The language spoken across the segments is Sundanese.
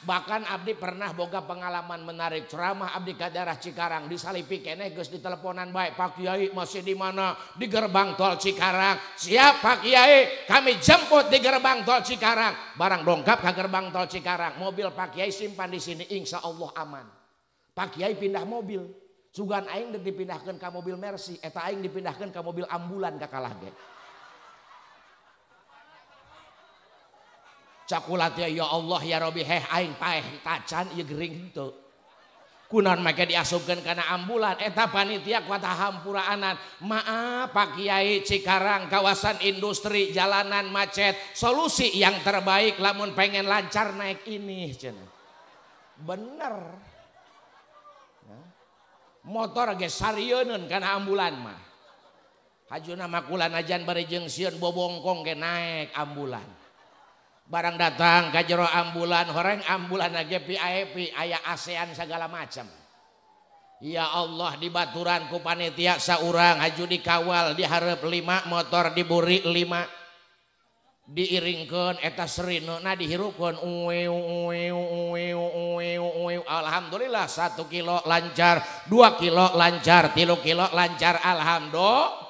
Bahkan abdi pernah boga pengalaman menarik ceramah abdi ka daerah Cikarang disalipi keneh geus diteleponan bae, Pak Kiai masih di mana? Di gerbang tol Cikarang. Siap Pak Kiai, kami jemput di gerbang tol Cikarang. Barang dongkap ka gerbang tol Cikarang, mobil Pak Kiai simpan di sini, insya Allah aman. Pak Kiai pindah mobil. Sugan aing dek dipindahkeun ka mobil Mercy, eta aing dipindahkeun ka mobil ambulan ka kalah ge. Cakulat ya Allah ya Robi heh aing paeh tacan ieu gering henteu. Kunaon make diasupkeun kana ambulan eta panitia kuat hampuraanan. Maaf Pak Kiai, Cikarang kawasan industri jalanan macet, solusi yang terbaik lamun pengen lancar naik ini cenah. Bener. Motor ge sarieun kana ambulan mah. Hajuna makulan ajan bari jeung sieun bobongkong ge naik ambulan. Barang datang ka jero ambulan, horeng ambulan ge VIP aya ASEAN segala macam. Ya Allah dibaturan ku panitia saurang haju dikawal dihareup 5 motor diburi 5. Diiringkeun eta serinena dihirupkeun ueu ueu ueu ueu ueu. Alhamdulillah 1 kilo lancar, 2 kilo lancar, 3 kilo lancar, alhamdulillah.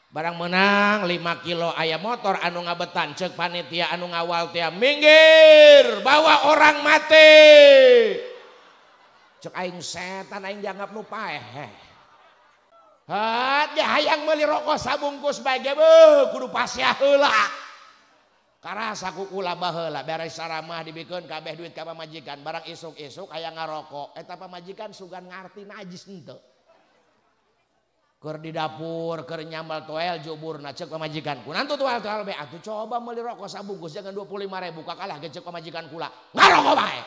Barang menang 5 kilo aya motor anu ngabetan cek panitia anu ngawal tia minggir bawa orang mati. Cek aing setan aing dianggap nu paeh. Hat dia hayang meuli rokok sabungkus bae ge beuh kudu pasiah heula. Karasa ku kula baheula beres saramah dibikeun kabeh duit ka pamajikan barang isuk-isuk hayang ngarokok eta pamajikan sugan ngarti najis henteu. Keur di dapur, keur nyambal toel juburna cek pamajikan ku. Nantu toel-toel be atuh coba meuli rokok sabungkus jangan 25.000 kakalah ge cek pamajikan kula. Ngarokok bae.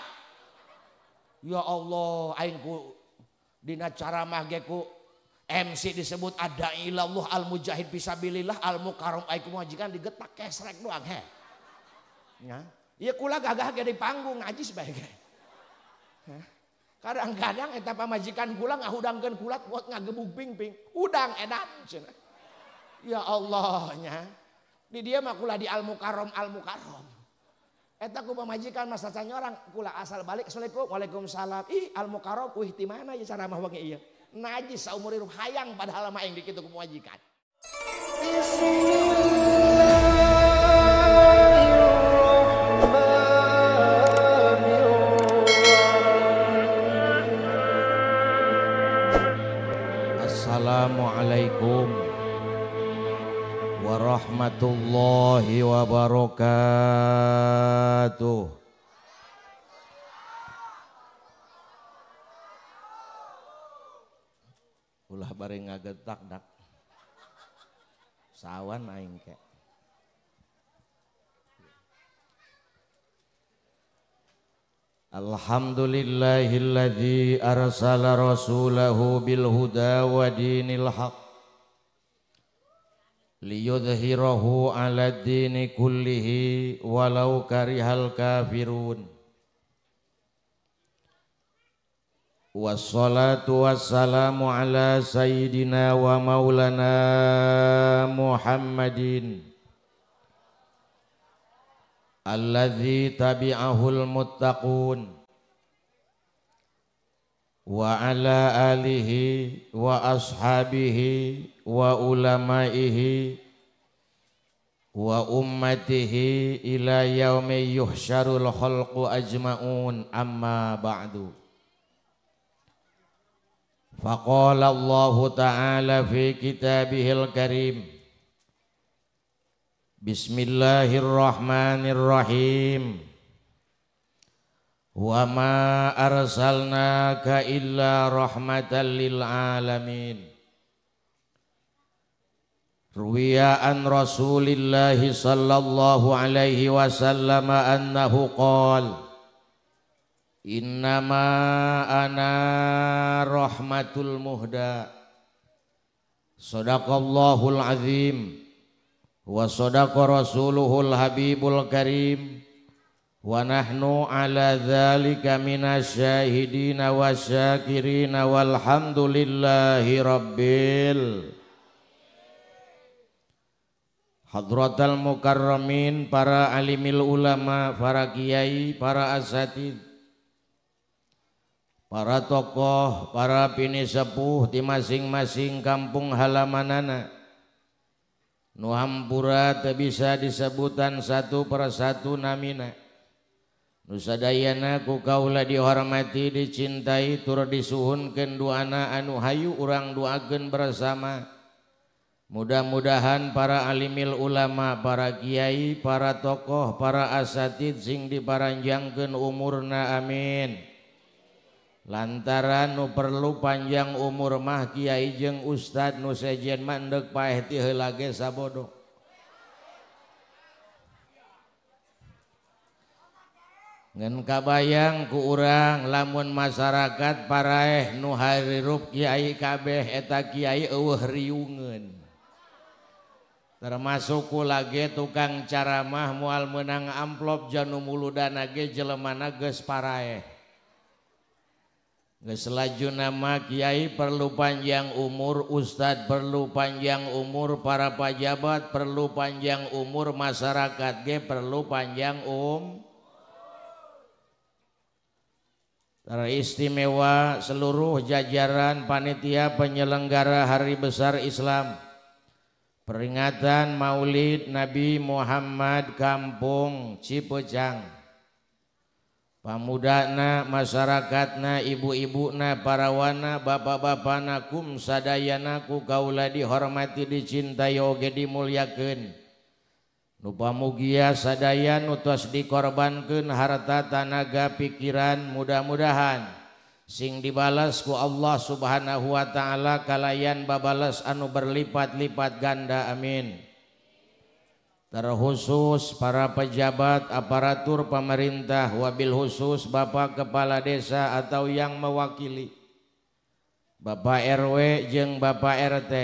Ya Allah, aing ku dina ceramah ge ku MC disebut ada ilallah al mujahid fisabilillah al mukarram aing ku majikan digetak kesrek doang he. Nya. Ieu kula gagah ge di panggung najis bae ge. Hah? Kadang-kadang eta pamajikan kula ngahudangkeun kula buat ngagebug pingping, udang edan cenah. Ya Allah nya. Di dia mah kula di al mukarram al mukarram. Eta ku pamajikan masa orang kula asal balik assalamualaikum waalaikumsalam. Ih al mukarram uih ti mana ieu ceramah wangi ieu. Najis saumur hirup hayang padahal mah aing dikitu ku pamajikan. Assalamualaikum warahmatullahi wabarakatuh. Ulah bari ngagetak dak. Sawan aing ke. Alhamdulillahilladzi arsala rasulahu bil huda wa dinil haq liyudhhirahu 'ala dini kullihi walau karihal kafirun. Wassalatu wassalamu ala sayyidina wa maulana Muhammadin alladzi tabi'ahul muttaqun wa ala alihi wa ashabihi wa ulamaihi wa ummatihi ila yaumi yuhsyarul khalqu ajma'un amma ba'du. Faqala Allahu ta'ala fi kitabihil karim. Bismillahirrahmanirrahim. Wa ma arsalnaka illa rahmatan lil alamin. Ruwiya an Rasulillahi sallallahu alaihi wasallam annahu qala innama ana rahmatul muhda. Sadaqallahul azim wa sadaqa rasuluhul habibul karim wa nahnu ala dzalika minasyahidina wasyakirina walhamdulillahi rabbil. Hadratal mukarramin, para alimil ulama, para kiai, para asatid, Para tokoh, para pinisepuh di masing-masing kampung halamanana. Nu hampura teu bisa disebutan satu persatu namina. Nu sadayana ku kaula dihormati, dicintai, tur disuhunkeun duana anu hayu urang duakeun bersama. Mudah-mudahan para alimil ulama, para kiai, para tokoh, para asatid sing diparanjangkeun umurna, amin. Lantaran nu perlu panjang umur mah kiai jeung ustad nu sejen mah endek paeh ti heula ge sabodo. Ngan kabayang ku urang lamun masyarakat paraeh nu harirup kiai kabeh eta kiai eueuh riungeun. Termasuk kula ge tukang caramah moal meunang amplop janu muludana ge jelemana geus paraeh. Geus laju nama kiai perlu panjang umur, ustad perlu panjang umur, para pajabat perlu panjang umur, masyarakat ge perlu panjang Teristimewa seluruh jajaran panitia penyelenggara Hari Besar Islam peringatan Maulid Nabi Muhammad Kampung Cipeucang. Pamudana, masyarakatna, ibu-ibuna, parawana, bapak-bapana, kum sadayana ku kaula dihormati, dicintai oge dimulyakeun. Nu pamugia sadaya nu tos dikorbankeun harta, tanaga, pikiran, mudah-mudahan sing dibalas ku Allah Subhanahu wa taala kalayan babales anu berlipat-lipat ganda, amin. Terkhusus para pejabat aparatur pemerintah, wabil khusus Bapak Kepala Desa atau yang mewakili, Bapak RW jeung Bapak RT,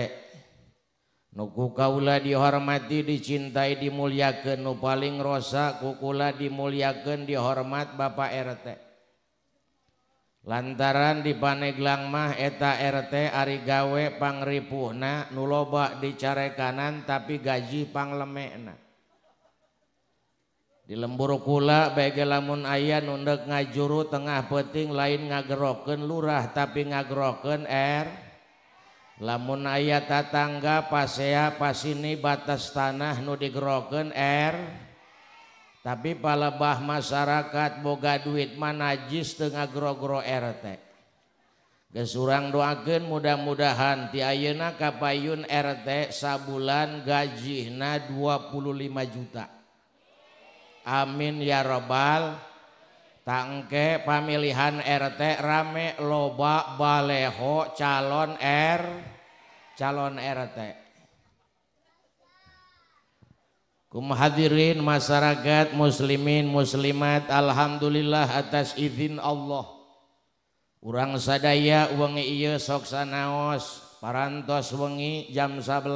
nu ku kaula dihormati, dicintai, dimulyakeun. Nu paling rosa ku kula dimulyakeun, dihormat Bapak RT. Lantaran di Paneglang mah eta RT ari gawe pangripuhna nu loba dicarekanan tapi gaji panglemekna. Di lembur kula bae ge lamun aya nu ndek ngajuru tengah peuting lain ngagerokeun lurah tapi ngagerokeun R. Lamun aya tatangga pasea pasini batas tanah nu digerokeun R. Tapi palebah masyarakat boga duit mah najis teu ngagro-gro RT. Geus urang doakeun mudah-mudahan ti ayeuna kapayun RT sabulan gajihna 25 juta. Amin ya robbal. Tangke pamilihan RT rame loba baleho calon R calon RT. Kumhadirin masyarakat muslimin muslimat, alhamdulillah atas izin Allah urang sadaya wengi ieu sok sanaos parantos wengi jam 11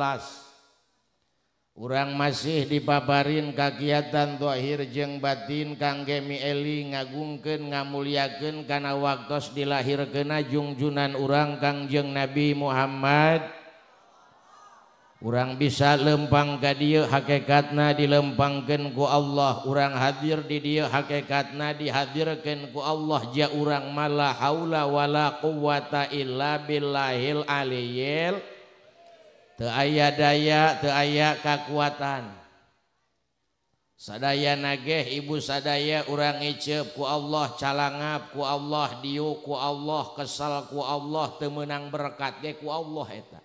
urang masih dipaparin kagiatan zahir jeung batin kangge mieli ngagungkeun ngamulyakeun kana waktos dilahirkeunna jungjunan urang Kangjeng Nabi Muhammad. Urang bisa lempang ka dieu hakikatna dilempangkeun ku Allah, urang hadir di dieu hakikatna dihadirkeun ku Allah, ja urang mala haula wala quwata illa billahil aliyil. Teu aya daya, teu aya kakuatan. Sadaya nageh ibu sadaya urang ngiceup ku Allah, calangap ku Allah, diuk ku Allah, kesal ku Allah, teu meunang berkat ge ku Allah eta.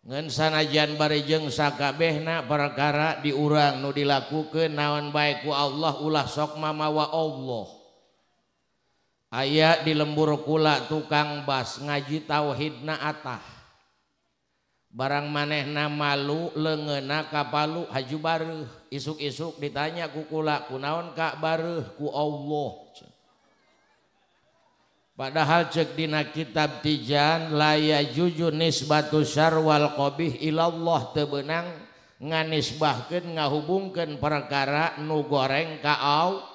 Ngan sanajan bari jeung sakabehna perkara di urang nu dilakukeun naon bae ku Allah ulah sok mamawa Allah. Aya di lembur kula tukang bas ngaji tauhidna atah. Barang manehna malu leungeunna ka palu haju bareuh. Isuk-isuk ditanya ku kula kunaon ka bareuh ku Allah. Padahal cek dina kitab Tijan la yajuju nisbatu syarr wal qabih ilallah, teu beunang nganisbahkeun ngahubungkeun perkara nu goreng ka au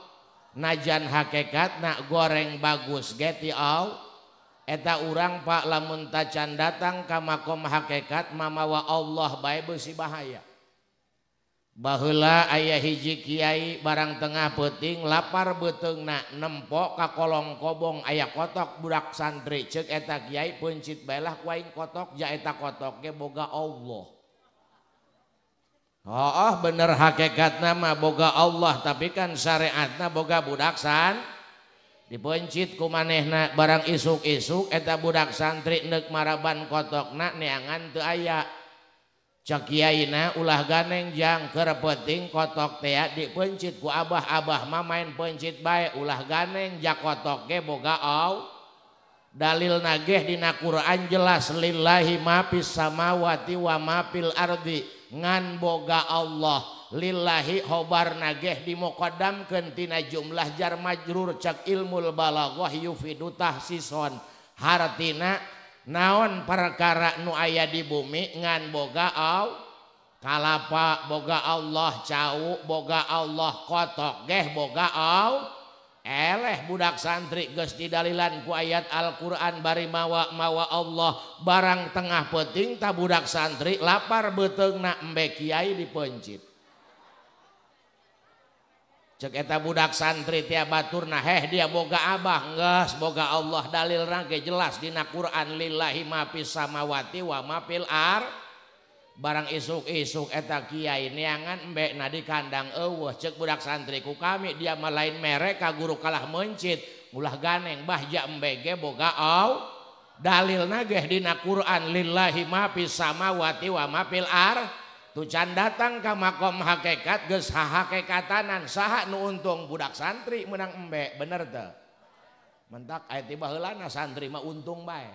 najan hakikatna goreng bagus ge ti au eta urang pak lamun tacan datang ka makom hakikat mamawa Allah bae beusi bahaya. Baheula aya hiji kiai barang tengah peuting lapar beuteungna nempok ka kolong kobong aya kotok budak santri ceuk eta kiai peuncit bae lah ku aing kotok ja eta kotok ge boga Allah. Oh bener hakikatna mah boga Allah tapi kan syariatna boga budak san dipencit ku manehna barang isuk-isuk eta budak santri neuk maraban kotokna neangan teu aya. Cek kiaina ulah ganeng jang keur penting kotok tea dipencit ku abah-abah mah main pencit bae ulah ganeng ja kotok ge boga au. Dalil nageh dina Quran jelas lillahi ma fis samawati wa ma fil ardi ngan boga Allah. Lillahi khobar nageh dimuqaddamkeun tina jumlah jar majrur cek ilmul balaghah yufidu tahsison hartina naon perkara nu aya di bumi ngan boga au kalapa boga Allah cau boga Allah kotok geh boga au eleh budak santri geus didalilan ku ayat Al-Qur'an bari mawa-mawa Allah barang tengah peuting ta budak santri lapar beuteungna embe kiai dipencit. Cek eta budak santri tia baturna heh dia boga abah geus boga Allah dalil rangke jelas dina Quran lillahi ma fis samawati wa ma fil ar. Barang isuk-isuk eta kiai neangan embekna di kandang eueuh cek budak santri ku kami dia mah lain mere ka guru kalah mencit ulah ganeng bah ja embe ge boga au dalilna geh dina Quran lillahi ma fis samawati wa ma fil ar. Tu can datang ka makom hakikat geus hahakekatanan saha nu untung budak santri menang embe bener teu mentak aya ti baheulana santri mah untung bae.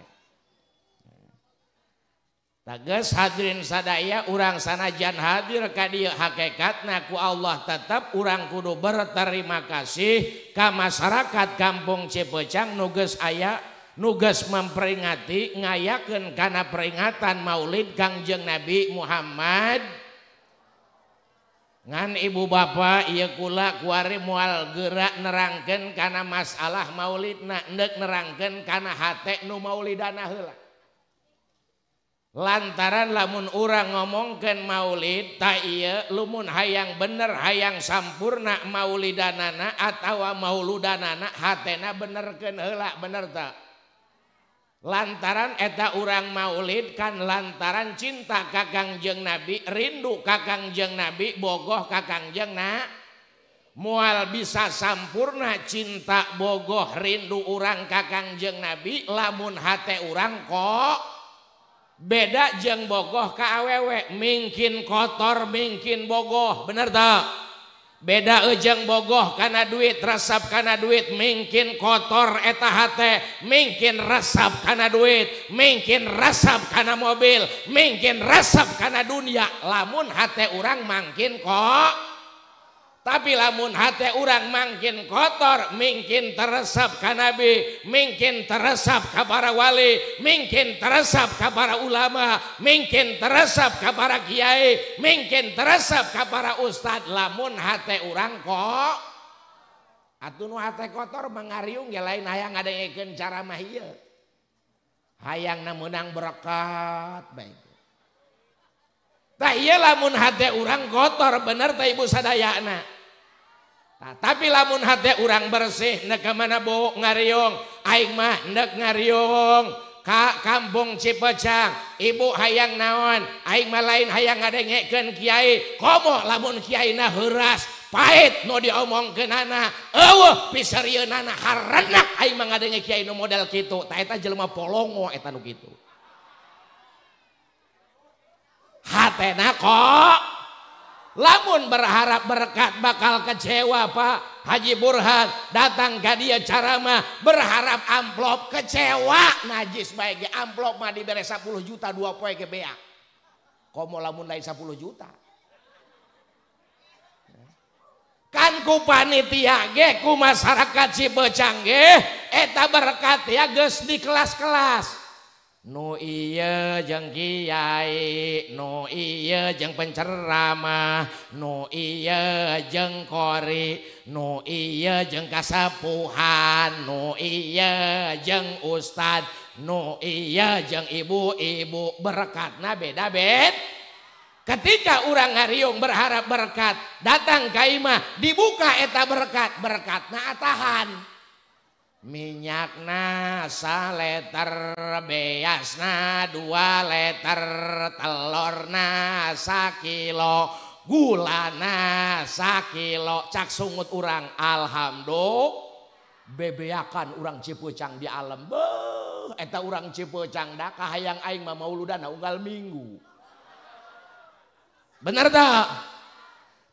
Tegas hadirin sadaya urang sanajan hadir ka dieu hakikatna ku Allah tetep urang kudu berterima kasih ka masyarakat kampung Cipeucang nu geus aya nu geus memperingati ngayakeun kana peringatan Maulid Kangjeng Nabi Muhammad. Ngan ibu bapak ieu kula kuari moal geura nerangkeun kana masalah maulidna endek nerangkeun kana hate nu maulidana heula. Lantaran lamun urang ngomongkeun maulid ta ieu lumun hayang bener hayang sampurna maulidanana atawa mauludanana hatena benerkeun heula bener ta. Lantaran eta urang maulid kan lantaran cinta ka Kangjeng Nabi, rindu ka Kangjeng Nabi, bogoh ka Kangjeng na. Moal bisa sampurna cinta bogoh rindu urang ka Kangjeng Nabi lamun hate urang kok beda jeung bogoh ka awewe, mingkin kotor mingkin bogoh, bener tak? Beda jeung bogoh kana duit, resep kana duit, mingkin kotor eta hate, mingkin resep kana duit, mingkin resep kana mobil, mingkin resep kana dunia. Lamun hate urang mangkin kok, tapi lamun hate urang mangkin kotor, mingkin teresep ka nabi, mingkin teresep ka para wali, mingkin teresep ka para ulama, mingkin teresep ka para kiai, mingkin teresep ka para ustad. Lamun hate urang kok atuh nu hate kotor mangariung ge lain hayang ngadengekeun ceramah ieu, hayangna meunang berkat bae. Tah ieu lamun hate urang kotor bener teh ibu sadayana. Nah, tapi lamun hate urang bersih nek ka mana bu ngariung aing mah nek ngariung ka kampung Cipeucang ibu hayang naon aing mah lain hayang ngadengekeun kiai komo lamun kiaina heuras pahit nu diomongkeunana eueuh piserieunana harenak aing mah ngadenge kiai nu model kitu tah eta jelema polongo eta nu kitu hatena kok. Lamun berharap berkat bakal kecewa Pak Haji Burhan datang ke dia ceramah berharap amplop kecewa najis bae ge amplop mah dibere 10 juta 2 poe ge bea. Komo lamun lain 10 juta. Kan ku panitia ge ku masyarakat Cipeucang ge eta berkat ya geus di kelas-kelas. Nu ieu jeung kiai, nu ieu jeung penceramah, nu ieu jeung qori, nu ieu jeung kasepuhan, nu ieu jeung ustad, nu ieu jeung ibu-ibu berkatna beda-beda. Ketika urang ngariung berharap berkat, datang ka imah dibuka eta berkat, berkatna atahan. Minyakna saleter, beasna 2 liter, telurna sakilo, gulana sakilo. Cak sungut urang alhamdulillah. Bebeakan urang Cipeucang di alam. Beuh, eta urang Cipeucang da kahayang aing mah mauludana unggal minggu. Bener tak?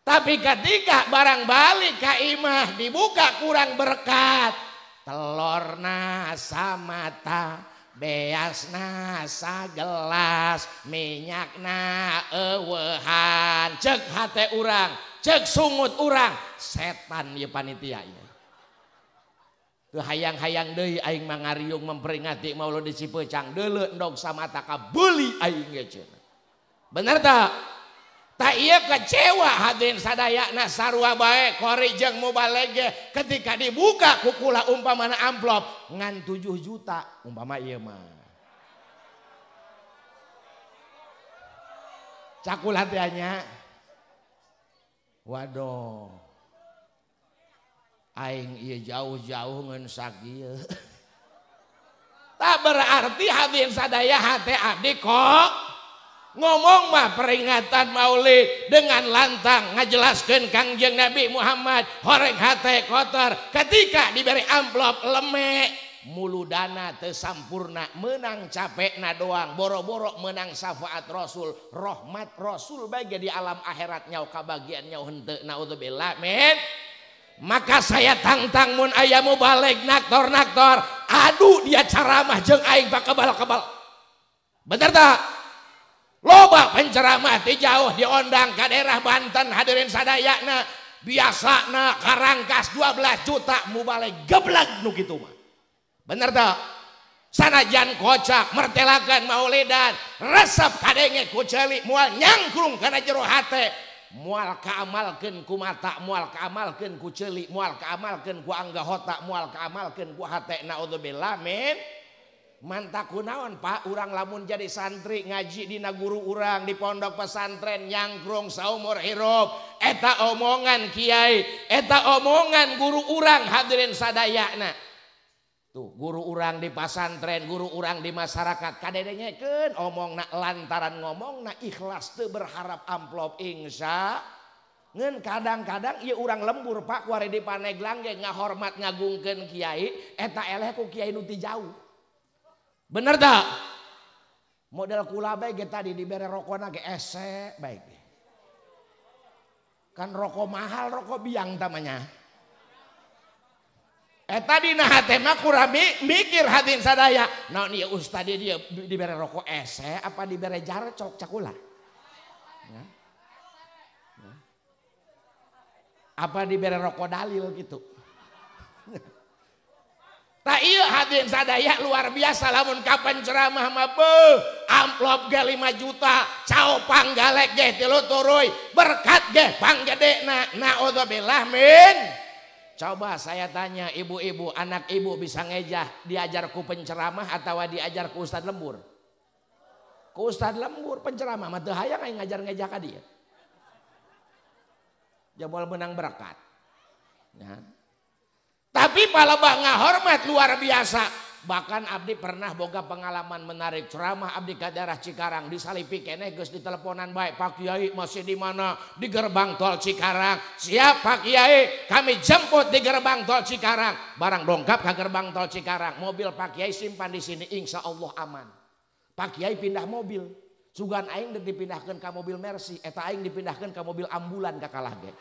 Tapi ketika barang balik ka imah dibuka kurang berkat. Telurna samata, beasna sagelas, minyakna eueuhan. Cek hate urang, cek sungut urang, setan ieu panitia ieu. Teu hayang-hayang deui aing mah ngariung memperingati Maulud di Cipeucang, deuleu endog samata kabeuli aing ge cenah. Bener tak? Tak iya kecewa hadirin sadayana sarua bae qori jeung mubalig ge ketika dibuka kukula umpamana amplop ngan 7 juta umpama ieu mah. Cakul hatianya. Waduh. Aing ieu jauh-jauh ngeun sakieu. Tak berarti hadirin sadaya hate abdi kok ngomong mah peringatan maulid dengan lantang ngajelaskeun Kangjeng Nabi Muhammad horeng hate kotor ketika diberi amplop lemek muludana teu sampurna menang capekna doang boro-boro menang syafaat Rasul rahmat Rasul bae di alam akhirat nyau kabagian nyau henteu naudzubillah min. Maka saya tantang mun aya mubalig naktor-naktor adu dia ceramah jeung aing pakebal-kebal. Bener tak? Loba penceramah ti jauh diondang ke daerah Banten hadirin sadayana biasana karangkas 12 juta mubalig geblag nu kitu mah. Bener tak? Sanajan kocak mertelakan maulidan resep kadenge ku ceuli moal nyangkrung kana jero hate moal kaamalkeun ku mata moal kaamalkeun ku ceuli moal kaamalkeun ku anggahota moal kaamalkeun ku hate naudzubillah min. Mantak kunaon Pak urang lamun jadi santri ngaji dina guru urang di pondok pesantren nyangkrung saumur hirup eta omongan kiai eta omongan guru urang hadirin sadayana. Tuh guru urang di pesantren guru urang di masyarakat kadedengekeun omongna lantaran ngomongna ikhlas teu berharap amplop insya. Ngeun kadang-kadang ieu urang lembur Pak kuari di Paneglang ge ngahormat ngagungkeun kiai eta eleh ku kiai nu ti jauh. Bener tak? Model kula bae ge tadi dibere rokona ge ese baik. Kan rokok mahal, rokok biang tamanya. Tadi nah hate mah kurang mikir hadirin sadaya. Naon ieu ustad dia dibere rokok ese apa dibere jarcok cakula? Ya. Ya. Apa dibere rokok dalil gitu. Tak iya hadirin sadaya luar biasa lamun kapan ceramah mah beuh amplop ge 5 juta cao panggalek ge tilu turuy berkat ge panggedena naudzubillah min. Coba saya tanya ibu-ibu anak ibu bisa ngejah diajar ku penceramah atau diajar ku ustad lembur? Ku ustad lembur penceramah mah teu hayang aing ngajar ngejah ka dieu. Jabol menang berkat. Nah. Tapi palebah ngahormat luar biasa. Bahkan abdi pernah boga pengalaman menarik ceramah abdi ka daerah Cikarang disalipi keneh geus diteleponan bae Pak Kiai masih di mana? Di gerbang tol Cikarang. Siap Pak Kiai, kami jemput di gerbang tol Cikarang. Barang dongkap ka gerbang tol Cikarang, mobil Pak Kiai simpan di sini insya Allah aman. Pak Kiai pindah mobil. Sugan aing deuk dipindahkeun ka mobil Mercy, eta aing dipindahkeun ka mobil ambulan ka kalah ge.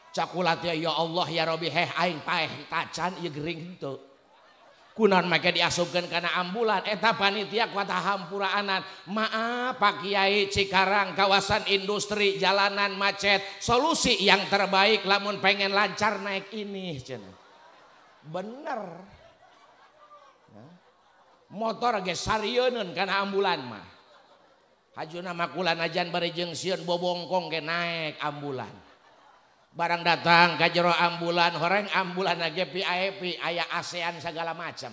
Cakulat ya Allah ya Robi heh aing paeh tacan ieu gering henteu. Kunaon make diasupkeun kana ambulan eta panitia kuat hampuraanan. Maaf Pak Kiai Cikarang kawasan industri jalanan macet. Solusi yang terbaik lamun pengen lancar naik ini cenah. Bener. Motor ge sarieun kana ambulan mah. Hajuna makulan ajan bari jeung sieun bobongkong ge naik ambulan. Barang datang ka jero ambulan horeng ambulan ge VIP aya ASEAN segala macam.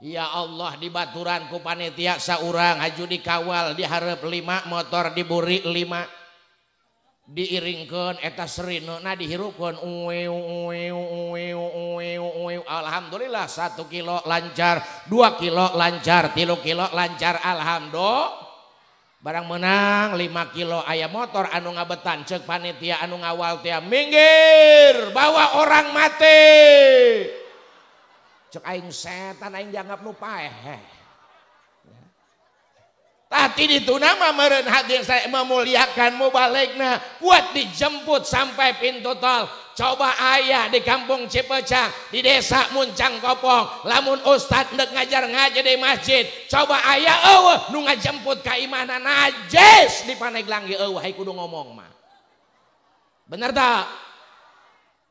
Ya Allah dibaturan ku panitia saurang haju dikawal dihareup 5 motor diburi 5 diiringkeun eta serinena dihirupkeun ueu ueu ueu ueu ueu. Alhamdulillah 1 kilo lancar, 2 kilo lancar, 3 kilo lancar, alhamdulillah. Barang menang 5 kilo aya motor anu ngabetan cek panitia anu ngawal teh minggir bawa orang mati. Cek aing setan aing dianggap nu paeh. Tadi itu nama meureun hati saya memuliakan mubaligna kuat dijemput sampai pintu tol. Coba ayah di kampung Cipecang di desa Muncang Kopong lamun ustad ndek ngajar ngaji di masjid coba ayah eueuh nu ngajemput ka imahna najis di Paneglang ge eueuh hay kudu ngomong mah. Bener tak?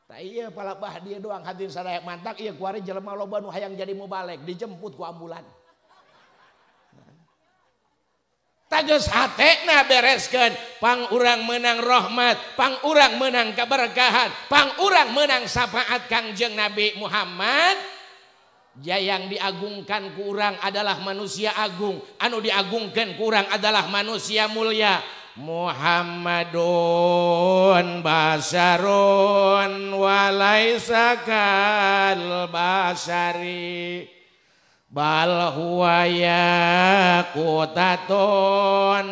Tah ieu palabah dia doang hadirin sadaya mantak ieu kuari jelema loba nu hayang jadi mubalig dijemput ku ambulan. Tages hatena bereskeun pang urang menang rahmat, pang urang menang keberkahan, pang urang menang syafaat Kangjeng Nabi Muhammad. Ja yang diagungkan ku urang adalah manusia agung, anu diagungkan ku urang adalah manusia mulia. Muhammadun basarun walaisa kal basari bal huwa yaqutatun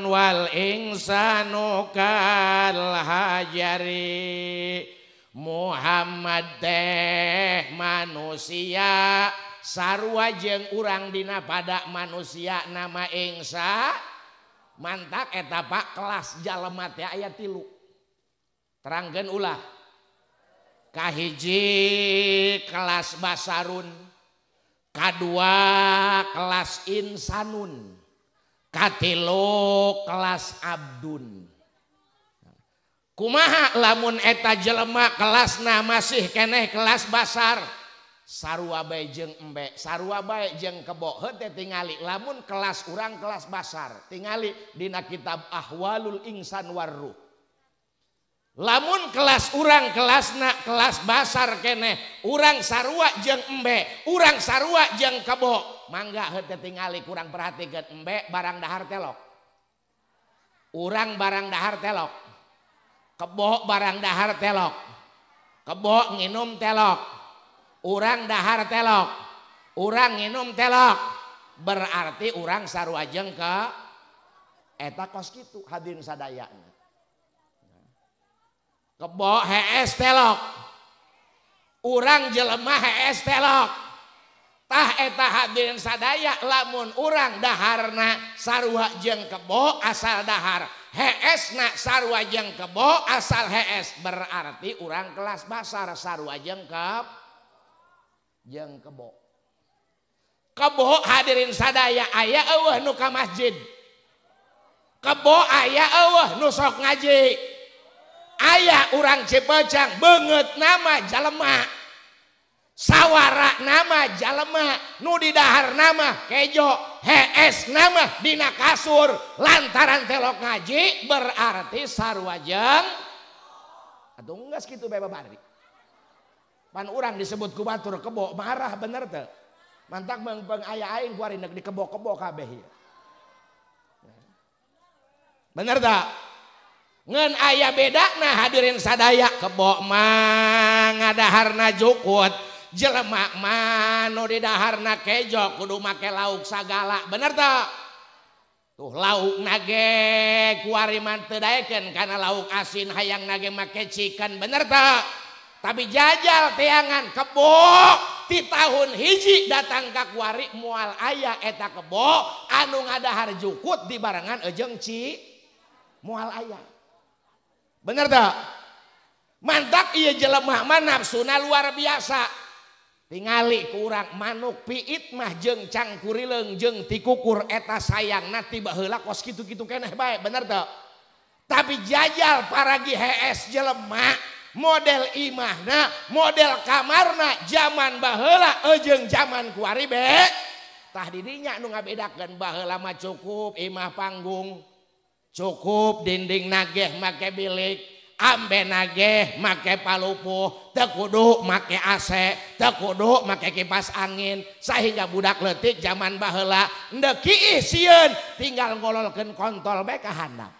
wal insanu kal hajari. Muhammad teh manusia sarua jeung urang dina pada manusia nama ingsa mantak eta pak kelas jalema teh aya 3. Terangkeun ulah. Kahiji kelas basarun, kadua kelas insanun, katilu kelas abdun. Kumaha lamun eta jelema kelasna masih keneh kelas basar sarua bae jeung embe, sarua bae jeung kebo. Heuh teh tingali lamun kelas urang kelas basar tingali dina kitab Ahwalul Insan Warruh. Lamun kelas urang kelasna kelas basar keneh urang sarua jeung embe, urang sarua jeung kebo. Mangga heuh teh tingali kurang perhatikeun embe barang dahar telok, urang barang dahar telok, kebo barang dahar telok, kebo nginum telok, urang dahar telok, urang nginum telok, berarti urang sarua jeung ke eta kos kitu hadirin sadayana. Kebo hees telok, urang jelema hees telok. Tah eta hadirin sadaya lamun urang daharna sarua jeung kebo asal dahar, heesna sarua jeung kebo asal hees, berarti urang kelas basar sarua jeung jeung kebo. Kebo hadirin sadaya aya eueuh nu ka masjid, kebo aya eueuh nu sok ngaji. Aya urang Cipecang beungeut nama jalema, sawara nama jalema, nu didahar nama kejo, hees nama dina kasur lantaran telok ngaji berarti sarua jeung atuh geus kitu bae babari. Pan urang disebut ku batur kebo marah bener teu? Mantak meungpeung aya aing kuari nek dikebo-kebo kabeh ieu. Bener teu? Ngan aya bedana hadirin sadaya kebo mah ngadaharna jukut, jelema mah nu didaharna kejo kudu make lauk sagala, bener teu? Tuh lauk nage kuari mah teu daekeun kana lauk asin hayang nage make chicken, bener teu? Tapi jajal teangan kebo ti tahun hiji datang ka kuari moal aya eta kebo anu ngadahar jukut dibarengan jeung ci moal aya. Bener tak? Mantak iya jelema mah nafsuna luar biasa. Tingali kurang manuk piit mah jeung cangkurileung jeung tikukur eta sayangna ti baheula kos kitu-kitu keneh bae, bener tak? Tapi jajal paragi hees jelema model imahna, model kamarna zaman baheula jeung zaman kuari be. Tah didinya nu ngabedakeun baheula mah cukup imah panggung, cukup dinding nageh make bilik, Ambena ge make palupuh, teu kudu make AC, teu kudu make kipas angin, sehingga budak leutik zaman baheula endek kiih sieun tinggal ngololkeun kontol bae ka handap.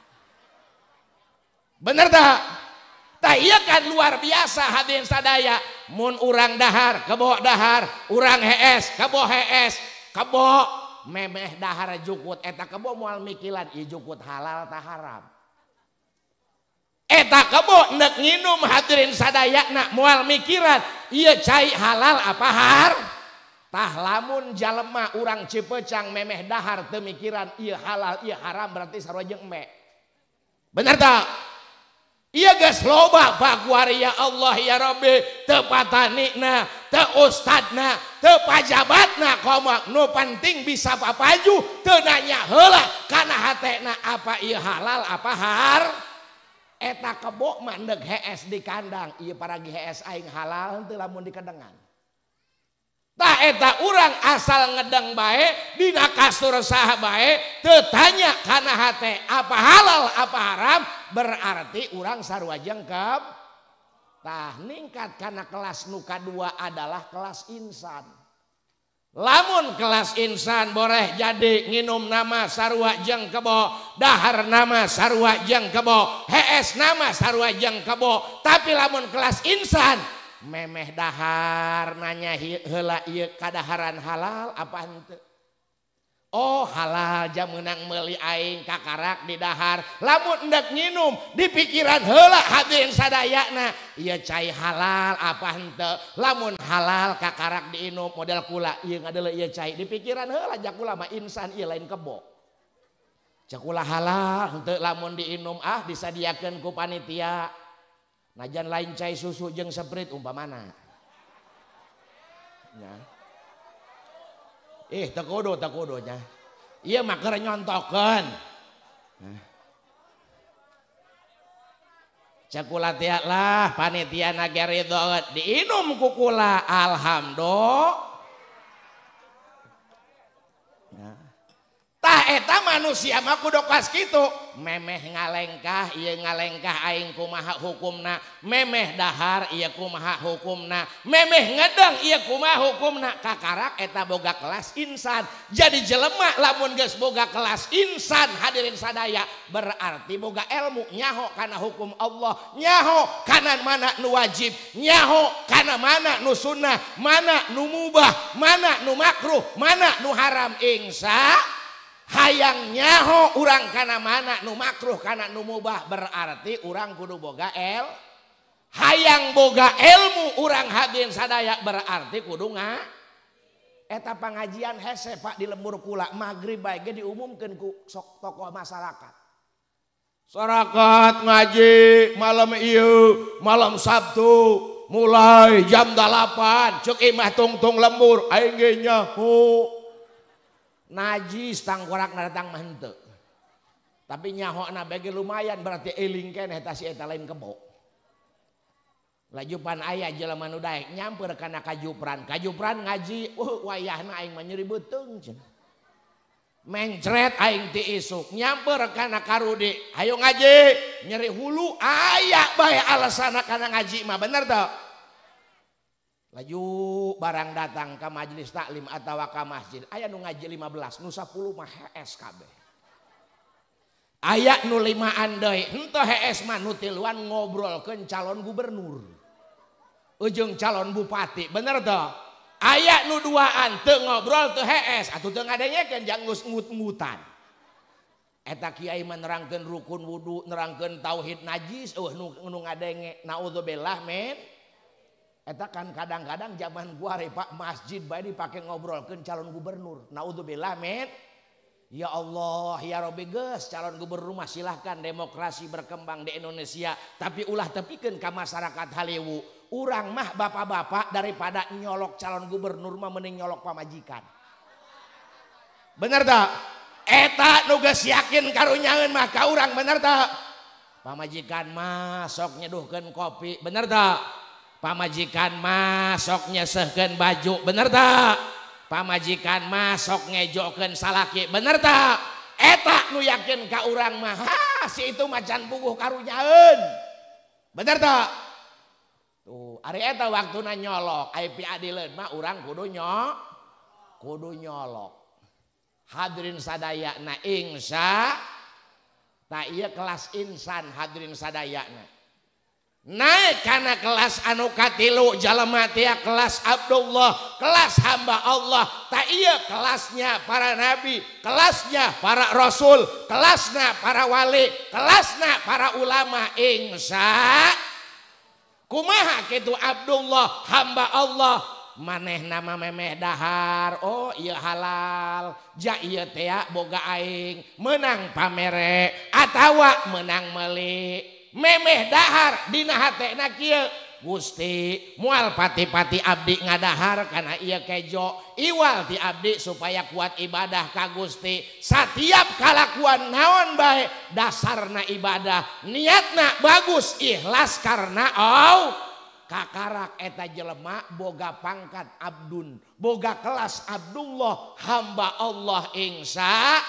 Bener tak? Tah ieu kan luar biasa hadirin sadaya. Mun urang dahar kebo dahar, urang hees kebo hees, kebo memeh dahar jukut eta kebo moal mikilan ieu jukut halal ta haram. Eta kebo endek nginum hadirin sadayana moal mikiran ieu cai halal apa har. Tah lamun jalema urang Cipeucang memeh dahar teu mikiran ieu halal ieu haram berarti sarua jeung embe. Bener tak? Iya geus loba baguar ya Allah ya Rabbi, teu patanina, teu ustadna, teu pajabatna komo nu penting bisa papaju teu nanya heula kana hatena apa ieu halal apa har. Eta kebo mah endek hees di kandang, ieu paragi hees aing halal henteu lamun di kedengan. Tah eta urang asal ngedeng bae dina kasur saha bae teu tanya kana hate apa halal apa haram berarti urang sarua jeung keb. Tah ningkat kana kelas nu kadua adalah kelas insan. Lamun kelas insan boleh jadi nginum nama sarua jeung kebo, dahar nama sarua jeung kebo, hees nama sarua jeung kebo, tapi lamun kelas insan memeh dahar nanya heula ieu kadaharan halal apa henteu. Oh halal jam meunang meuli aing kakarak di dahar, lamun endek nginum di pikiran heula hadirin sadayana ieu cai halal apa henteu, lamun halal kakarak diinum model kula ieu ngadeuleu ieu cai di pikiran heula jakula mah insan ieu lain kebo. Cakula halal henteu lamun diinum ah disadiakeun ku panitia. Najan lain cai susu jeung seprit umpamana. Nya. Ih teu kudu nya. Ieu mah keur nyontokeun. Cakula teh lah panitia na ge ridho diinum ku kula alhamdulillah. Tah eta manusia mah kudu kos kitu, memeh ngalengkah ieu ngalengkah aing kumaha hukumna, memeh dahar ieu kumaha hukumna, memeh ngedeng ieu kumaha hukumna, kakarak eta boga kelas insan. Jadi jelema lamun geus boga kelas insan hadirin sadaya berarti boga ilmu, nyaho kana hukum Allah, nyaho kana mana nu wajib, nyaho kana mana nu sunnah, mana nu mubah, mana nu makruh, mana nu haram. Insya hayang nyaho urang kana mana nu makruh kana nu mubah berarti urang kudu boga el. Hayang boga ilmu urang hadirin sadaya berarti kudu nga eta pangajian hese Pak di lembur kula magrib bae ge diumumkeun ku sok tokoh masyarakat. Masyarakat ngaji malam ieu malam Sabtu mulai jam 8 cek imah tungtung lembur aing ge nyaho. Najis tangkorak datang mah henteu. Tapi nyahona bege lumayan berarti eling keneh eta si eta lain kebo. Lajupan aya jelema nu daek nyamper kana kajupran. Kajupran ngaji, wayahna aing mah nyeri beuteung cenah. Mencret aing ti isuk, nyamper kana karudi, hayo ngaji, nyeri hulu aya bae alasana kana ngaji mah bener teu? Laju barang datang ke majelis taklim atau ke masjid aya nu ngaji 15 nu 10 mah hees kabeh. Aya nu 5an deui henteu hees mah nu tiluan ngobrolkeun calon gubernur ujung calon bupati bener teu? Aya nu 2an teu ngobrol teu hees atuh teu ngadengekeun jang geus ngut-ngutan. Eta kiai mah nerangkeun rukun wudu, nerangkeun tauhid najis eueuh nu ngadenge naudzubillah men. Eta kan kadang-kadang zaman gua Pak masjid bae dipake ngobrolkeun calon gubernur. Naudzubillah men. Ya Allah ya Rabbi geus calon gubernur mah silahkan demokrasi berkembang di Indonesia tapi ulah tepikeun ka masyarakat Haliwu. Urang mah bapak-bapak daripada nyolok calon gubernur mah mending nyolok pamajikan. Bener tak? Eta nu geus yakin karunyaeun mah ka urang bener tak? Pamajikan mah sok nyeduhkeun kopi bener tak? Pamajikan mah sok nyesehkeun baju bener tak? Pamajikan mah sok ngejokeun salaki bener tak? Eta nu yakin ka urang mah ha si itu macan puguh karunyaeun. Bener tak? Tuh, ari eta waktuna nyolok, ai piadileun mah urang kudu kudu nyolok. Hadirin sadayana insya tak ieu kelas insan hadirin sadayana. Naik kana kelas anu katilu jalma teh kelas Abdullah, kelas hamba Allah. Tak ieu kelasnya para nabi, kelasnya para rasul, kelasna para wali, kelasna para ulama insya. Kumaha kitu Abdullah hamba Allah maneh nama memeh dahar, oh ieu halal, ja ieu teh boga aing, menang pamere atawa menang meuli. Memeh dahar dina hatena kieu Gusti moal pati-pati abdi ngadahar kana ieu kejo iwal ti abdi supaya kuat ibadah ka Gusti. Satiap kalakuan naon bae dasarna ibadah, niatna bagus ikhlas karena oh kakarak eta jelema boga pangkat abdun, boga kelas Abdullah hamba Allah insya.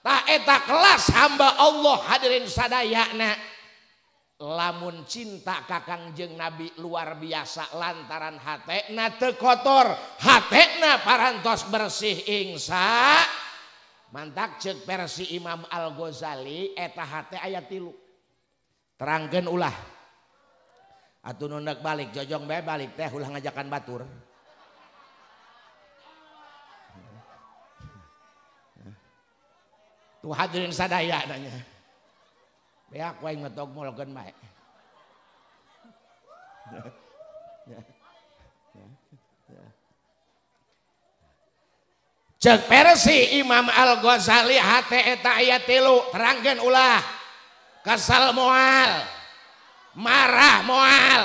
Ta eta kelas hamba Allah hadirin sadayana. Lamun cinta ka Kangjeng Nabi luar biasa lantaran hatena teu kotor, hatena parantos bersih insya. Mantak ceuk versi Imam Al-Ghazali eta hate aya 3. Terangkeun ulah. Atuh nu neuk balik jojong bae balik teh ulah ngajakan batur. Tuh hadirin sadaya nanya. Beak wae ngetok molkeun bae. Ceuk versi Imam Al-Ghazali hate eta aya 3, terangkeun ulah. Kesal moal, marah moal.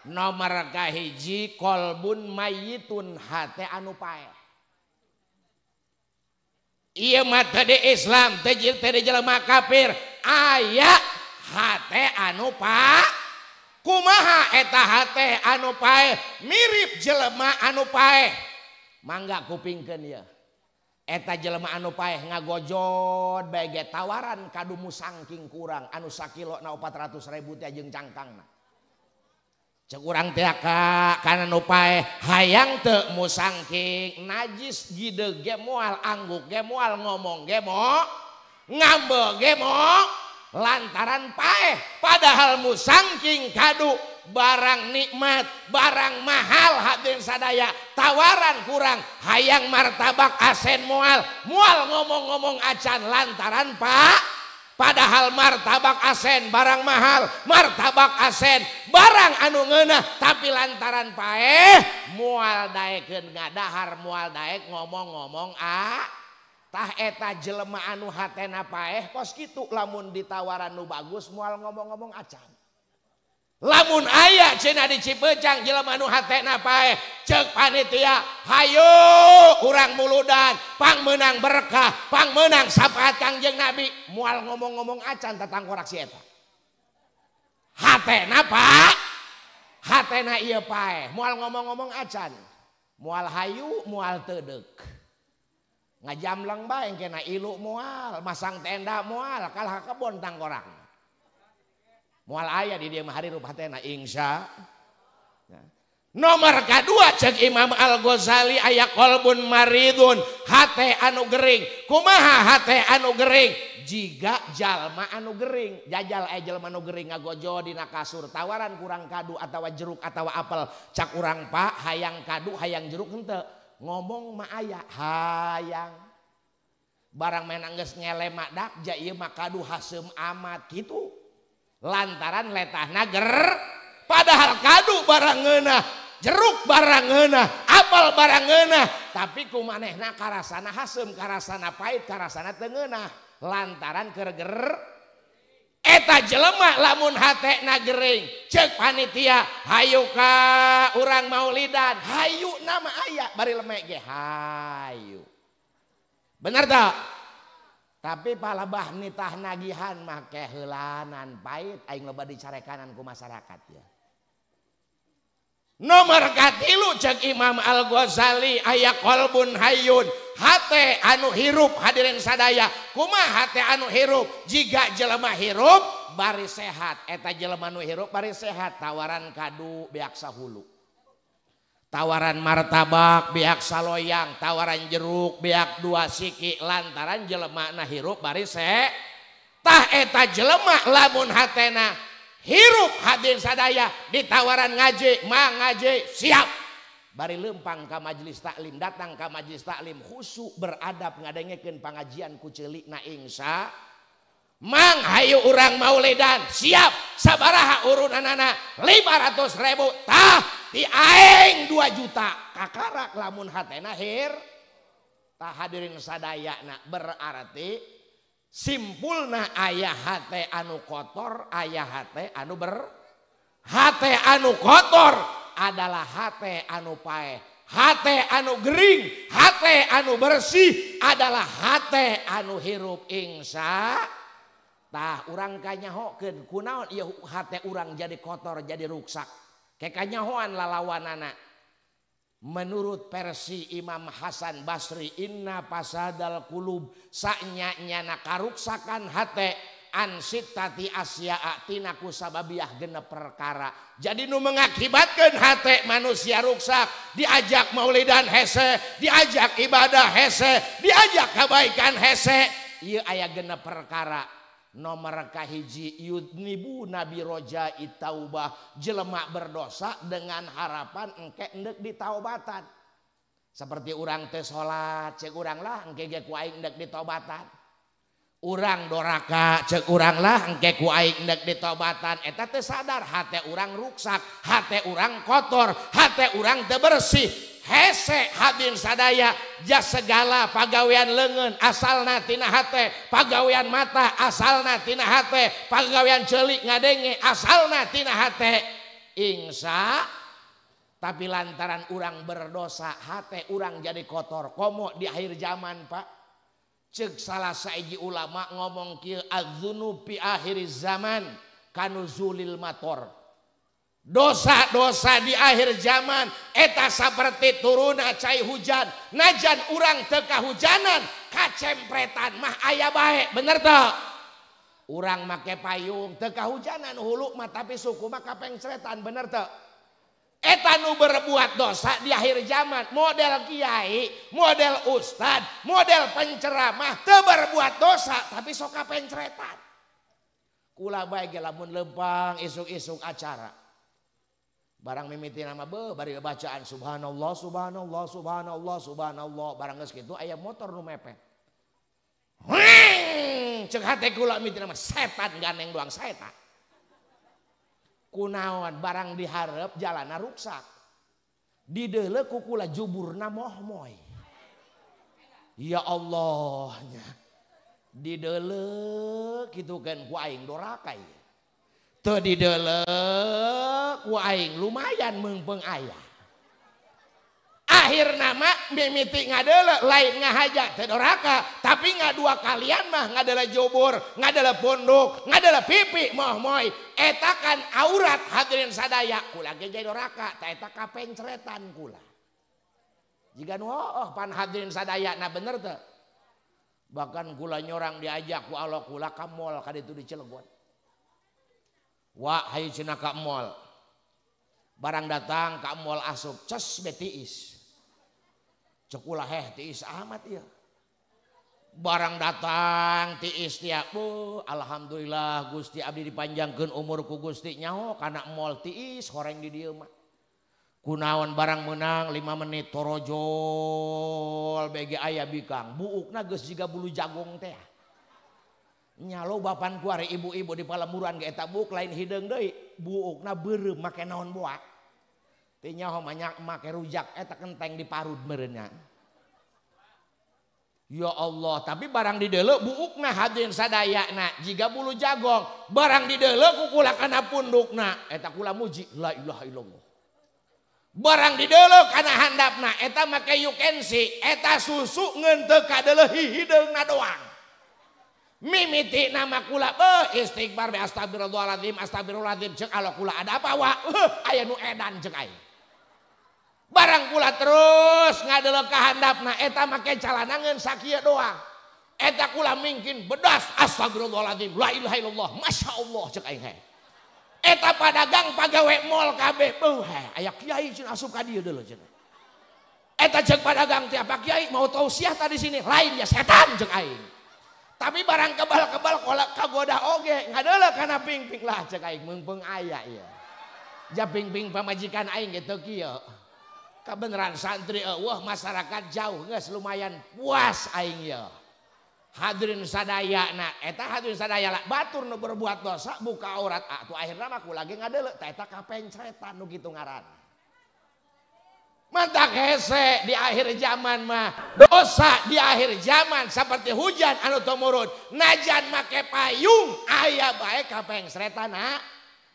Nomor kahiji kolbun mayitun hate anu paeh. Ieu mah teu di Islam, teu di jelema kafir, aya hate anu pa. Kumaha eta hate anu paeh? Mirip jelema anu paeh. Mangga kupingkeun ieu. Eta jelema anu paeh ngagojod bae ge tawaran kadu musangking kurang anu sakilona 400.000 teh jeung cangkangna. Ceuk urang teh ka kana nu paeh hayang teu musangking najis gideug ge moal, angguk ge moal, ngomong ge mo, ngambeu ge mo, lantaran paeh. Padahal musangking kadu barang nikmat, barang mahal hadirin sadaya, tawaran kurang, hayang martabak asen moal, moal ngomong-ngomong acan lantaran pak. Padahal martabak asen barang mahal, martabak asen barang anu ngeunah, tapi lantaran paeh moal daekeun ngadahar, moal daek ngomong-ngomong a. Tah eta jelema anu hatena paeh kos kitu lamun ditawaran nu bagus moal ngomong-ngomong acan. Lamun aya cenah di Cipeucang jelema nu hatena paeh ceuk panitia hayu urang muludan pang meunang berkah, pang meunang syafaat Kangjeng Nabi, moal ngomong-ngomong acan tatangkorak si eta. Hatena pak, hatena ieu paeh, moal ngomong-ngomong acan, moal hayu, moal teudeuk. Ngajamleng bae engkena ilu moal, masang tenda moal, kalah kebon tangkorak. Moal aya di dieu mah hari rupa hatena insya. Nomor kedua cek Imam Al-Ghazali aya kolbun maridun, hate anu gering. Kumaha hate anu gering? Jiga jalma anu gering. Jajal aya jelma anu gering ngagojo dina kasur, tawaran kurang kadu atawa jeruk atawa apel. Cak urang pak hayang kadu hayang jeruk henteu. Ngomong mah aya hayang. Barang menang geus ngelemak dak ja ieu mah kadu haseum amat kitu. Lantaran letahna ger, padahal kadu barang ngeunah, jeruk barang ngeunah, apel barang ngeunah, tapi ku manehna karasana haseum, karasana pahit, karasana teu ngeunah, lantaran keur ger. Eta jelema lamun hatena gering, ceuk panitia hayu ka urang maulidan, hayu nama aya bari lemek ge hayu. Bener tak? Tapi palabah nitah nagihan mah keheulanan pahit aing loba dicarekanan ku masyarakat ya. Nomor katilu cek Imam Al-Ghazali aya kolbun hayyun, hate anu hirup hadirin sadaya. Kumaha hate anu hirup? Jiga jelema hirup Hirup bari sehat eta jelema nu hirup bari sehat tawaran kadu beak sahulu. Tawaran martabak beak saloyang, tawaran jeruk beak dua siki lantaran jelema na hirup bari sehat. Tah eta jelema lamun hatena hirup hadirin sadaya ditawaran ngaji, mang ngaji siap. Bari lempang ka majelis taklim, datang ka majelis taklim khusyuk beradab ngadengekeun pangajian ku ceulikna insya. Mang hayu urang maulidan siap sabaraha urunanana 500.000 tah ti aing 2 juta kakarak lamun hatena hir. Tah hadirin sadayana berarti simpulna aya hate anu kotor, aya hate anu ber hate anu kotor adalah hate anu paeh, hate anu gering, hate anu bersih adalah hate anu hirup insya. Tah urang kanyahokeun kunaon ieu hate urang jadi kotor jadi ruksak. Ke kanyahoan lalawanana. Menurut versi Imam Hasan Basri inna pasadal qulub sanya-nyana karuksakan hate an sittati asya'a tina kusababiah genep perkara. Jadi nu mengakibatkeun hate manusia ruksak diajak maulidan hese, diajak ibadah hese, diajak kebaikan hese, ieu aya genep perkara. Nomor kahiji yudnibu nabi roja taubah jelema berdosa dengan harapan engke endek ditaubatan. Seperti urang teh salat cek urang lah engke ge ku aing endek ditobatan. Urang doraka cek urang lah engke ku aing endek ditobatan. Eta teh sadar hate urang ruksak, hate urang kotor, hate urang teu bersih. Hese hadirin sadaya jas segala pagawean leungeun asalna tina hate, pagawean mata asalna tina hate, pagawean ceulik ngadenge asalna tina hate. Insya tapi lantaran urang berdosa hate urang jadi kotor. Komo di akhir zaman Pak, cek salah saiji ulama ngomong kieu adzunub fi akhir zaman kanuzulil mator. Dosa-dosa di akhir zaman eta saperti turuna cai hujan, najan urang teu kahujanan kacempretan mah aya bae, bener teu? Urang make payung teu kahujanan hulu mah tapi suku mah kapengcretan, bener teu? Eta nu berbuat dosa di akhir zaman model kiai, model ustad, model penceramah teu berbuat dosa tapi sok kapencretan. Kula bae ge lamun lempang isuk-isuk acara barang mimiti nama be bari bacaan subhanallah subhanallah subhanallah subhanallah barang geus kitu aya motor nu mepet. Heng cek hate kula mimiti nama setan gandeng doang setan. Kunaon barang dihareup jalanna ruksak. Dideuleu ku kula juburna mohmoy. Ya Allah nya. Dideuleu kitu kan ku aing doraka ieu. Teu dideuleu ku aing lumayan meungpeung aya. Akhir nama mimiti ngadeuleu lain ngahaja teu doraka tapi ngadua kalian mah ngadeuleu jubur, ngadeuleu punduk, ngadeuleu pipi moh-moy eta kan aurat hadirin sadaya kula ge jadi doraka ta eta kapencretan kula. Jiga nu hooh pan hadirin sadaya na bener teu? Bahkan kula nyorang diajak ku Allah kula ka mall ka ditu di Cilegon. Wah hayu cenah ka mall. Barang datang ka mall asup ces be tiis. Cek kula heh tiis amat ieu. Barang datang tiis tiap bu alhamdulillah Gusti abdi dipanjangkeun umur ku Gusti nyaho kana mall tiis horeng di dieu mah. Kunaon barang menang 5 menit torojol bege aya bikang buukna geus jiga bulu jagong teh. Nyalo bapan ku ari ibu-ibu di palemuran ge eta buuk lain hideung deui buukna beureum make naon boa. Teu nyaho mah make rujak eta kenteng diparud meureunna. Ya Allah, tapi barang dideuleu buukna hadirin sadayana jiga bulu jagong, barang dideuleu ku kula kana pundukna eta kula muji la ilaha illallah. Barang dideuleu kana handapna eta make yukensi, eta susu ngeun teu kadeuleu hideungna doang. Mimiti nama kula be istighfar be astagfirullahaladzim astagfirullahaladzim cek Allah kula ada apa wa aya nu edan cek aing. Barang kula terus ngadeuleu ka handapna eta make calana ngeun sakieu doang. Eta kula mingkin bedas astagfirullahaladzim la ilaha illallah masya Allah cek aing he. Eta padagang pagawe mall kabeh beuh aya kiai cenah asup ka dieu deuleu cenah. Eta cek padagang teh apa kiai mau tausiah tadi sini lain ya setan cek aing. Tapi barang kebal-kebal kolak kagoda oge ngadeuleu kana pingping lah cek aing meungpeung aya ieu. Ja pingping pamajikan aing ge teu kieu. Kabeneran santri eueuh masyarakat jauh geus lumayan puas aing ieu. Hadirin sadaya nah eta hadirin sadaya lah batur nu berbuat dosa buka aurat atuh akhirna mah kula ge ngadeuleu ta eta kapencretan nu kitu ngaran. Mantak hese di akhir zaman mah dosa di akhir zaman seperti hujan anu tumurun najan make payung aya bae kapengsretan ha.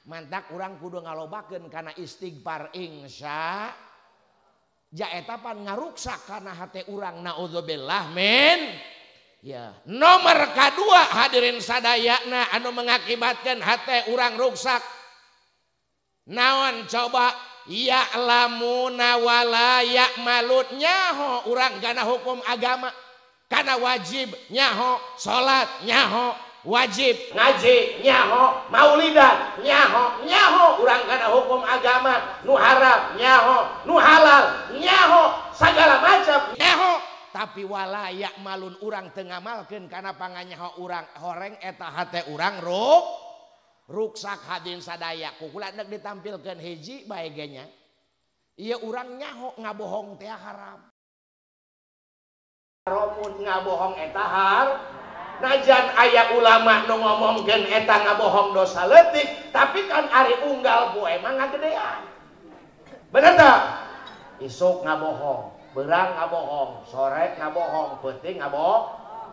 Mantak urang kudu ngalobakeun kana istighfar insya ja eta pan ngaruksak kana hate urang naudzubillah min. Ya, nomor kedua hadirin sadayana anu mengakibatkan hate urang ruksak. Naon coba ya'lamuna wala ya'malun nyaho urang kana hukum agama, kana wajib nyaho, salat nyaho, wajib ngaji nyaho, maulidan nyaho, nyaho urang kana hukum agama, nu haram nyaho, nu halal nyaho, segala macam nyaho. Tapi wala ya'malun urang teu ngamalkeun kana panganyaho urang horeng eta hate urang ruksak hadirin sadaya ku kula deuk ditampilkeun hiji bae ge nya. Ieu urang nyaho ngabohong teh haram. Haramun ngabohong eta har. Najan aya ulama nu ngomongkeun eta ngabohong dosa leutik, tapi kan ari unggal poe mah ngagedean. Bener teu? Isuk ngabohong, berang ngabohong, sore ngabohong, peuting ngabohong,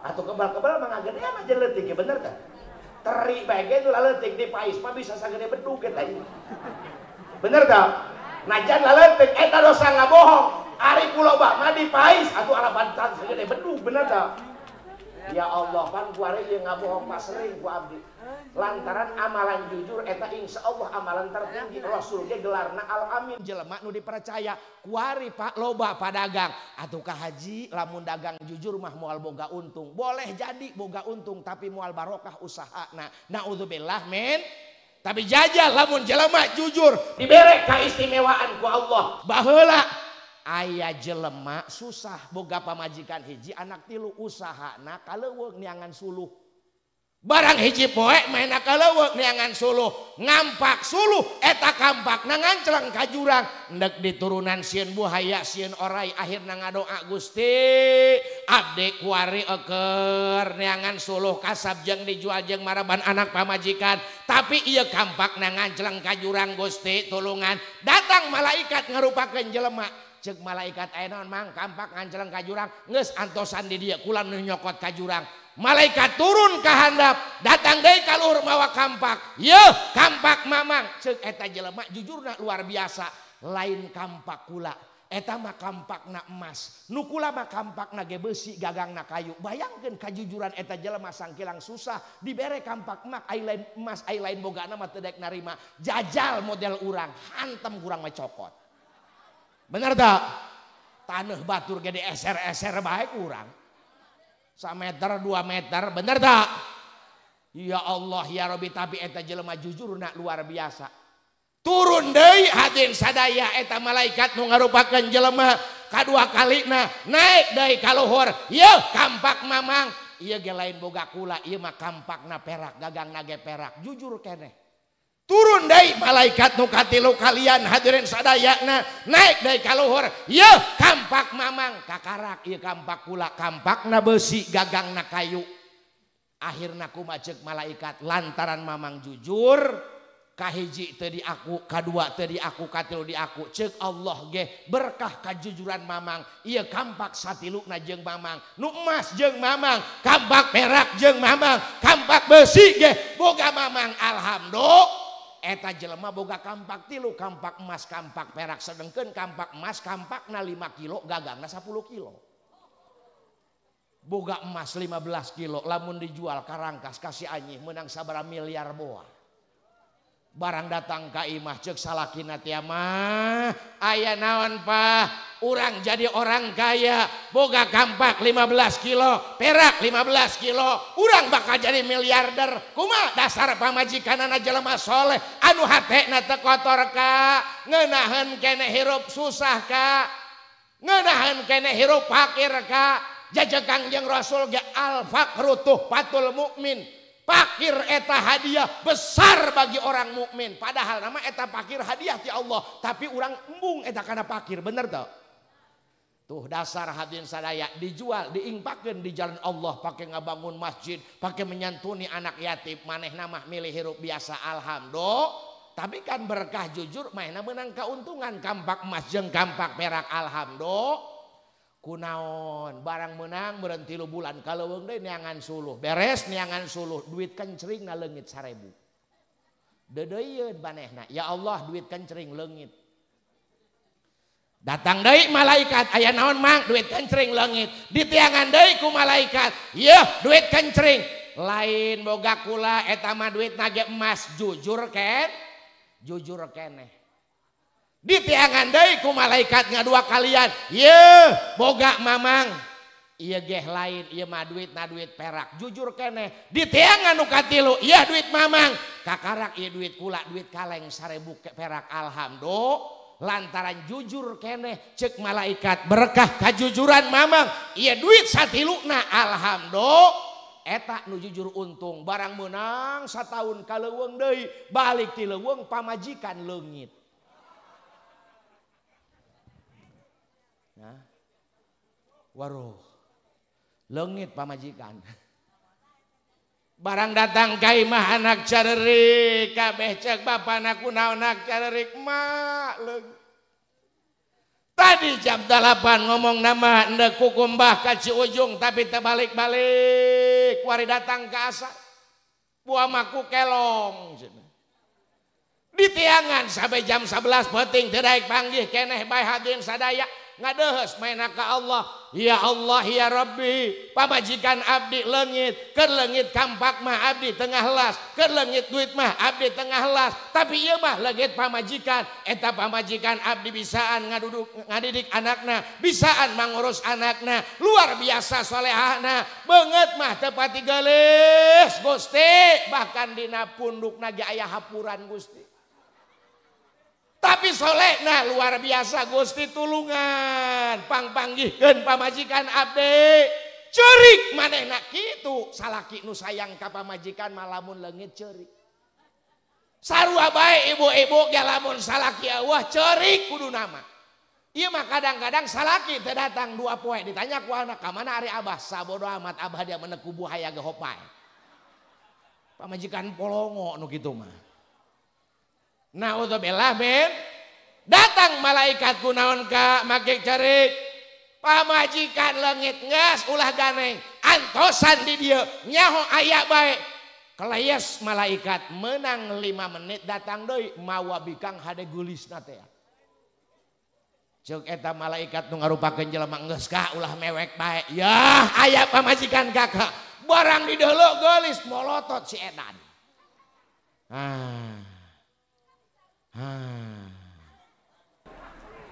atuh kebal-kebal mah ngagedean aja leutik ya bener teh. Teri bae ge nu laleutik di pais mah bisa sagede bedug eta. Bener teh? Najan laleutik eta dosa ngabohong, ari kuloba mah di pais atuh alapan sagede bedug bener teh? Ya Allah pan kuari ieu ngabohong mah sering ku abdi. Lantaran amalan jujur eta insya Allah amalan tertinggi Rasul ge gelarna al-amin jelema nu dipercaya kuari pak loba padagang atuh ka haji lamun dagang jujur mah moal boga untung boleh jadi boga untung tapi moal barokah usahana naudzubillah min tapi jajal lamun jelema jujur dibere kaistimewaan ku Allah baheula aya jelema susah boga pamajikan hiji anak tilu usahana kaleuweung neangan suluh. Barang hiji poe maena kaleuweung neangan suluh, ngampak suluh eta kampakna ngancleng ka jurang, endek diturunan sieun buhaya sieun orai akhirna ngadoa Gusti abdi kuari eukeur neangan suluh kasab jeung dijual jeung maraban anak pamajikan, tapi ieu kampakna ngancleng ka jurang Gusti tulungan. Datang malaikat ngarupakeun jelema. Cek malaikat aya naon mang kampak ngancleng ka jurang geus antosan di dieu kula nu nyokot ka jurang. Malaikat turun ka handap datang deui ka luhur mawa kampak yeuh kampak mamang ceuk eta jelema jujurna luar biasa lain kampak kula eta mah kampakna emas nu kula mah kampakna ge beusi gagangna kayu. Bayangkeun kajujuran eta jelema sangkilang susah dibere kampak emak ai lain emas ai lain bogana mah teu daek narima jajal model urang hantem kurang mah cokot. Bener tak? Taneuh batur gede eser-eser bae kurang. 1 meter 2 meter, bener tak? Ya Allah ya Rabbi tapi eta jelema jujurna luar biasa. Turun deui hadirin sadaya eta malaikat nu ngarupakeun jelema kadua kalina naik deui ka luhur. Yeuh kampak mamang, ieu ge lain boga kula, ieu mah kampakna perak, gagangna ge perak, jujur keneh. Turun deui malaikat nu katilu kalian hadirin sadayana naik deui ka luhur yeuh kampak mamang kakarak ieu kampak kula kampakna beusi gagangna kayu. Akhirna kumaha ceuk malaikat lantaran mamang jujur kahiji teu diaku kadua teu diaku katilu diaku ceuk Allah ge berkah kajujuran mamang ieu kampak satiluna jeung mamang nu emas jeung mamang kampak perak jeung mamang kampak beusi ge boga mamang alhamdulillah. Eta jelema boga kampak tilu, kampak emas, kampak perak, sedengkeun kampak emas kampakna 5 kilo, gagangna 10 kilo. Boga emas 15 kilo, lamun dijual karangkas kasih anyih menang sabara miliar boa. Barang datang ka imah ceuk salakina teh mah aya naon pah urang jadi orang kaya boga kampak 15 kilo perak 15 kilo urang bakal jadi miliarder kumaha dasar pamajikanana jelema soleh anu hatena teu kotor ka ngeunaheun keneh hirup susah ka ngeunaheun keneh hirup fakir ka jajeg Kangjeng Rasul ge al faqru tuhfatul mukmin. Fakir eta hadiah besar bagi orang mukmin. Padahal nama eta fakir hadiah ti Allah, tapi urang embung eta kana fakir, bener teu? Tuh dasar hadirin sadaya dijual, diingpakeun di jalan Allah, pake ngabangun masjid, pake menyantuni anak yatim, manehna mah milih hirup biasa alhamdulillah. Tapi kan berkah jujur manehna meunang kauntungan kampak emas jeung kampak perak alhamdulillah. Kunaon barang menang berhenti 3 bulan kaleuweung deui neangan suluh beres neangan suluh duit kencring na leungit 1000 deudeuieun manehna ya Allah duit kencring leungit datang deui malaikat aya naon mang duit kencring leungit ditiangan deui ku malaikat yeuh duit kencring lain boga kula eta mah duit nage emas jujur ken jujur keneh ditiangan deui ku malaikat ngadua kalian yeuh boga mamang ieu geh lain ieu mah duit na duit perak jujur keneh ditiangan nu katilu ieu duit mamang kakarak ieu duit kula duit kaleng 1000 perak alhamdulillah lantaran jujur keneh ceuk malaikat berkah kajujuran mamang ieu duit satiluna alhamdulillah eta nu jujur untung barang meunang sataun kaleuweung deui balik ti leuweung pamajikan leungit. Nah, waruh, leungit pamajikan. Barang datang ka imah anak carerik, kabeh ceuk bapana kunaon anak carerik mak leungit. Tadi jam 8 ngomong nama endek kukumbah ka Ciujung tapi teu balik-balik, wari datang ka asa. Buah maku kelong cenah. Ditiangan sampai jam 11 peuting teu daek panggih keneh bae hadirin sadaya. Ngadehes maena ka Allah ya Allah ya Rabbi pamajikan abdi leungit keur leungit kampak mah abdi tengah las keur leungit duit mah abdi tengah las tapi ieu mah leungit pamajikan eta pamajikan abdi bisaan ngaduduk ngadidik anakna bisaan mangurus anakna luar biasa solehahna beungeut mah teu pati geulis Gusti bahkan dina pundukna ge aya hapuran Gusti tapi solehna luar biasa Gusti tulungan pangpanggihkeun pamajikan abdi ceurik manehna kitu salaki nu sayang ka pamajikan mah lamun leungit ceurik sarua bae ibu-ibu ge lamun salaki eueuh ceurik kudu nama ieu mah kadang-kadang salaki teu datang 2 poe ditanya ku anak ka mana ari abah sabodo amat abah dia menek kubu haya ge hopae pamajikan polongo nu kitu mah. Naudzubillah min datang malaikat kunaon ka make cerik pamajikan leungit geus ulah ganeng antosan di dieu nyaho aya bae keleyes malaikat menang 5 menit datang deui mawa bikang hade geulisna teh ceuk eta malaikat nu ngarupakeun jelema geus ka ulah mewek bae yah aya pamajikan kakak barang di deuleu geulis molotot si edan ah.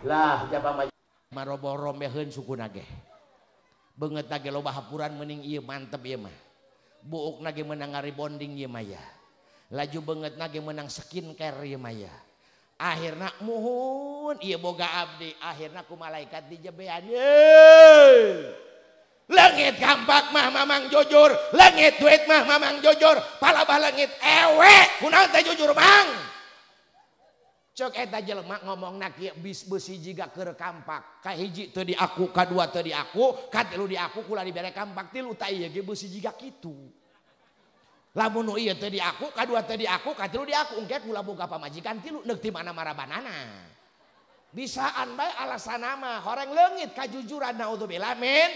Lah jaba maroboh rombeheun sukuna ge. Beungeut ge loba hapuran meuning ieu mantep ieu mah. Buukna ge meunang ngaribonding ieu mah ya. Laju beungeutna ge meunang skincare ieu mah ya. Akhirna muhun ieu boga abdi, akhirna ku malaikat dijebean. Yeay. Leungit kampak mah mamang jujur, leungit duit mah mamang jujur, palabah leungit ewe kunaon teh jujur mang. Cek eta jelema ngomongna kieu bis beusi jiga keur kampak. Kahiji teu diaku, kadua teu diaku, katilu diaku kula dibere kampak tilu ta ieu ge beusi jiga kitu. Lamun nu ieu teu diaku, kadua teu diaku, katilu diaku engke kula boga pamajikan tilu neuk ti mana marabanana. Bisaan bae alasanna mah horeng leungit kajujuran naudzubillah min.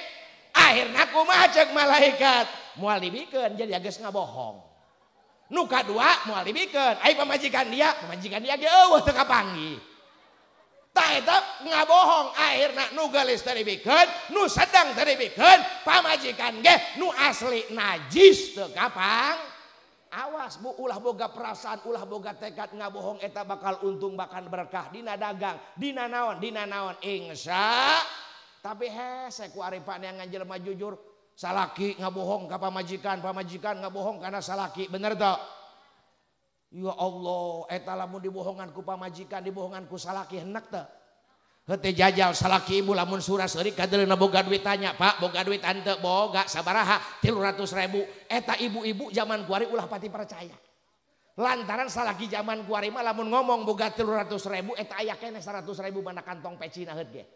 Akhirna kumaha ceuk malaikat? Moal dibikeun jadi geus ngabohong. Nu kadua moal dibikeun, ai pamajikan dia ge eueuh teu kapanggih. Tah eta ngabohong akhirna nu geulis teu dibikeun, nu sedang teu dibikeun, pamajikan ge nu asli najis teu kapang. Awas bu, ulah boga perasaan, ulah boga tekad ngabohong eta bakal untung bakal berkah dina dagang, dina naon insya. Tapi hese ku ari pak neangan jelema jujur, salaki ngabohong ka pamajikan, pamajikan ngabohong kana salaki, bener teu? Ya Allah, eta lamun dibohongan ku pamajikan, dibohongan ku salaki henek teu? Heuh jajal salaki ibu lamun surah seurik kadeleuna boga duit tanya, Pak, boga duit henteu? Boga sabaraha? 300.000. Eta ibu-ibu zaman kuari ulah pati percaya. Lantaran salaki zaman kuari mah lamun ngomong boga 300.000 eta aya keneh 100.000 mana kantong pecina heut ge.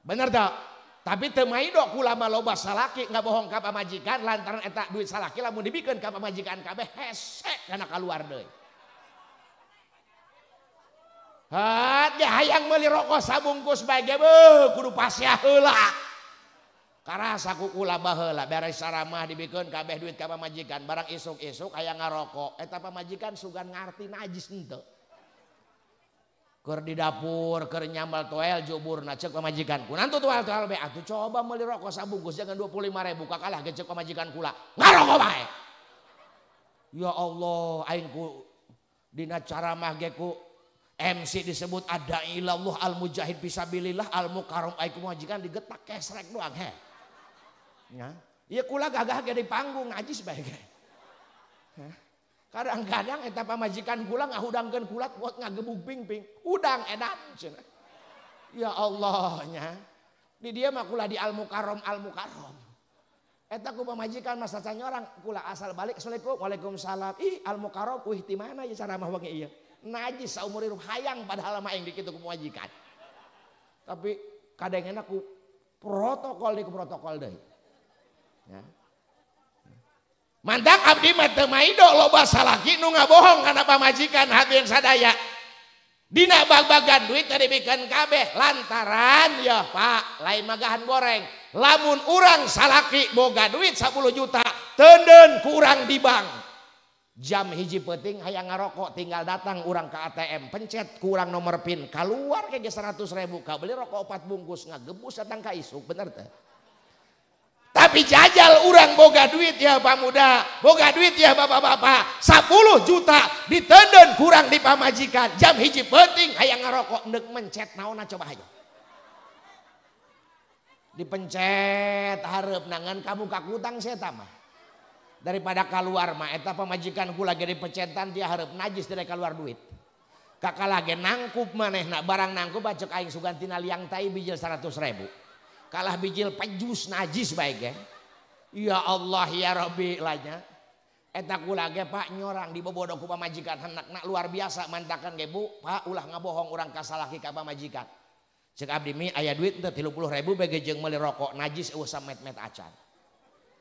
Bener teu? Tapi teu maido kula mah loba salaki ngabohong ka pamajikan lantaran eta duit salaki lamun dibikeun ka pamajikan kabeh hese kana kaluar deui. Hat ge hayang meuli rokok sabungkus bae ge beuh kudu pasiah heula. Karasa ku kula baheula beres saramah dibikeun kabeh duit ka pamajikan barang isuk-isuk hayang ngarokok eta pamajikan sugan ngarti najis henteu. Keur di dapur keur nyambal toel juburna ceuk pamajikan ku nantu toel-toel bae atuh coba meuli rokok sabungkus jangan 25.000 kakalah ge ceuk pamajikan kula ngarokok bae. Ya Allah aing ku dina caramah ge ku MC disebut ada ilallah al mujahid fisabilillah al mukarram ai ku majikan digetak kesrek doang he. Nya. Ieu kula gagah ge di panggung najis bae ge. Kadang-kadang eta pamajikan kula ngahudangkeun kula buat ngagebug pingping, hudang edan cenah. Ya Allah nya. Di dieu mah kula di al mukarram al mukarram. Eta ku pamajikan masa nyorang kula asal balik assalamualaikum waalaikumsalam. Ih al mukarram wih ti mana ieu ceramah wangi ieu. Najis saumur hidup hayang padahal mah aing dikitu ku pamajikan. Tapi kadang ku protokol di ku protokol deui. Ya. Mantak abdi mah teu maido loba salaki nu ngabohong kana pamajikan hadirin sadaya. Dina bag-bagan duit teu dibikeun kabeh lantaran ya Pak lain magahan goreng. Lamun urang salaki boga duit 10 juta teunden ku urang di bank. Jam hiji peuting hayang ngarokok tinggal datang urang ke ATM pencet kurang nomor PIN keluar ke 100.000 ka beli rokok 4 bungkus ngagebus datang ka isuk bener teh. Tapi jajal urang boga duit ya Pak muda, boga duit ya bapak-bapak 10 juta ditenden kurang di pamajikan jam hiji peuting hayang ngarokok neuk mencet naonna coba aja. Dipencet hareup nangan kamu kakutang saya mah. Daripada keluar mah eta pamajikan kula ge dipencetan dia hareup najis tidak keluar duit. Kakak lagi nangkup manehna barang nangkup bacek aing sugan tina liang tai bijil 100.000. Kalah bijil pejus najis bae ge. Ya Allah ya Rabbi lanya. Eta kula ge Pak nyorang dibobodo ku pamajikan henakna luar biasa mantakan ge Bu, Pak ulah ngabohong urang ka salaki ka pamajikan. Ceuk abdi mi aya duit teu 30.000 bae ge jeung meuli rokok najis eueuh samet-met acan.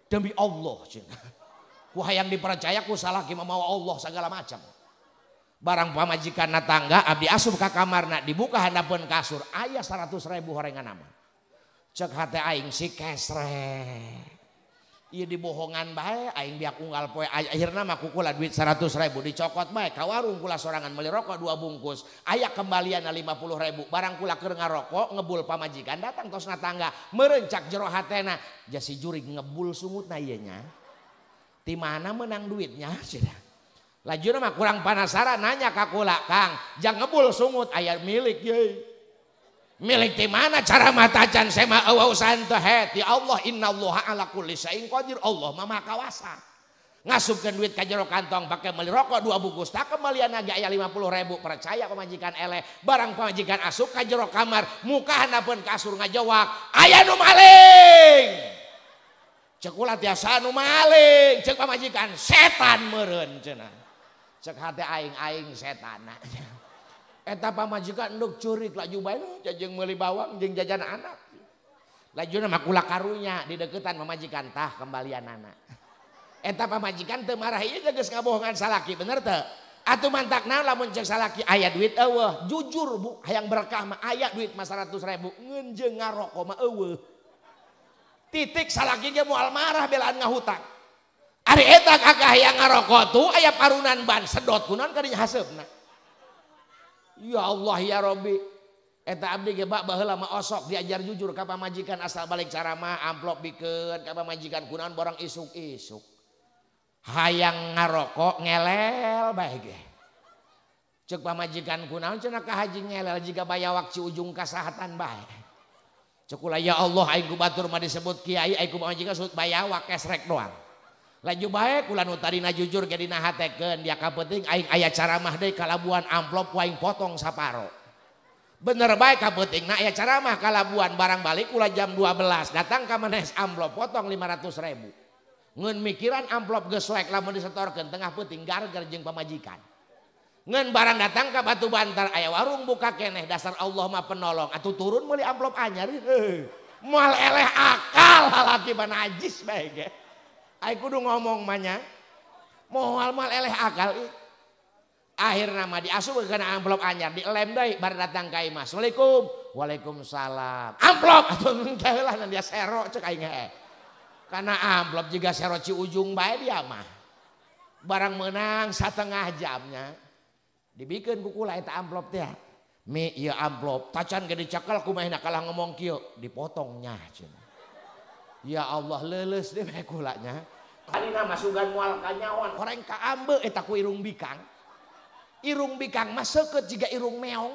Demi Allah cenah. Ku hayang dipercaya ku salaki mamawa Allah segala macam. Barang pamajikan na tangga abdi asup ka kamarna dibuka handapeun kasur aya 100.000 horengan nama. Cek hate aing si kesrek. Ieu dibohongan bae aing biak unggal poe akhirna mah kukula duit 100.000 dicokot bae ka warung kula sorangan meuli rokok 2 bungkus aya kembalianna 50.000 barang kula keur ngarokok ngebul pamajikan datang tos na tangga meureun cak jero hatena jasi jurig ngebul sungutna ieu nya. Di mana menang duitnya sudah. Lajuna mah kurang penasaran nanya ka kula, Kang, jang ngebul sungut aya milik ye. Milik di mana cara mata can sema eueuh teh ti Allah innallaha ala kulli syai'in qadir Allah mah maha kawasa. Ngasupkeun duit ka jero kantong pake meuli rokok 2 bungkus tak kembalian lagi aya 50.000 percaya pamajikan eleh barang pamajikan asup ka jero kamar muka handapeun kasur ngajawak aya nu maling. Cek kula tiasa nu maling, cek pamajikan setan meureun cenah. Cek hate aing aing setan. Eta pamajikan enduk curik laju bae jeung meuli bawang jeung jajan anak. Lajuna mah kula karunya di deketan pamajikan tah kembalian anak. Eta pamajikan teu marah ieu geus ngabohongan salaki bener teu? Atuh mantakna lamun cek salaki aya duit eueuh, jujur Bu, hayang berkah mah aya duit mah 100.000 ngeun jeung ngaroko mah eueuh. Titik salaki ge moal marah belaan ngahutang. Ari eta kakak hayang ngarokok tuh aya parunan ban sedot kunaon kadinya haseupna. Ya Allah ya Rabbi. Eta abdi ge bak baheula mah osok diajar jujur ka pamajikan asal balik ceramah amplop bikeun ka pamajikan kunaon borong isuk-isuk. Hayang ngarokok ngelel bae ge. Ceuk pamajikan kunaon cenah ka haji ngelel jiga bayawak ci ujung kasahatan bae. Ceuk kula ya Allah aing ku batur mah disebut kiai aing ku pamajikan sebut bayawak kesrek doang. Laju bae kula nu tadina jujur ge dina hatekeun dia kapeuting aing aya caramah deui kalabuan amplop ku aing potong saparo. Bener bae kapeutingna aya caramah kalabuan barang balik kula jam 12 datang ka manes amplop potong 500.000. Ngeun mikiran amplop geus soek lamun disetorkeun tengah peuting garger jeung pamajikan. Ngeun barang datang ka Batu Bantar aya warung buka keneh dasar Allah mah penolong atuh turun meuli amplop anyar. Moal eleh akal lalaki mah najis bae ge. Aing kudu ngomong mah nya. Moal moal eleh akal ih. Akhirna mah diasup kana amplop anyar dielem deui bar datang ka imah. Assalamualaikum. Waalaikumsalam. Amplop atuh engke lah dia sero cek aing heuh. Karena amplop juga sero ci ujung bae dia mah. Barang menang setengah jamnya. Dibikeun ku kula eta amplop teh. Mi ieu amplop tacan ge dicekel kumaha kalah ngomong kieu dipotong nya cenah. Ya Allah leuleus deui bae kula nya. Alina masugan moal kanyawan horeng ka ambe eta ku irung bikang. Irung bikang mah seukeut jiga irung meong.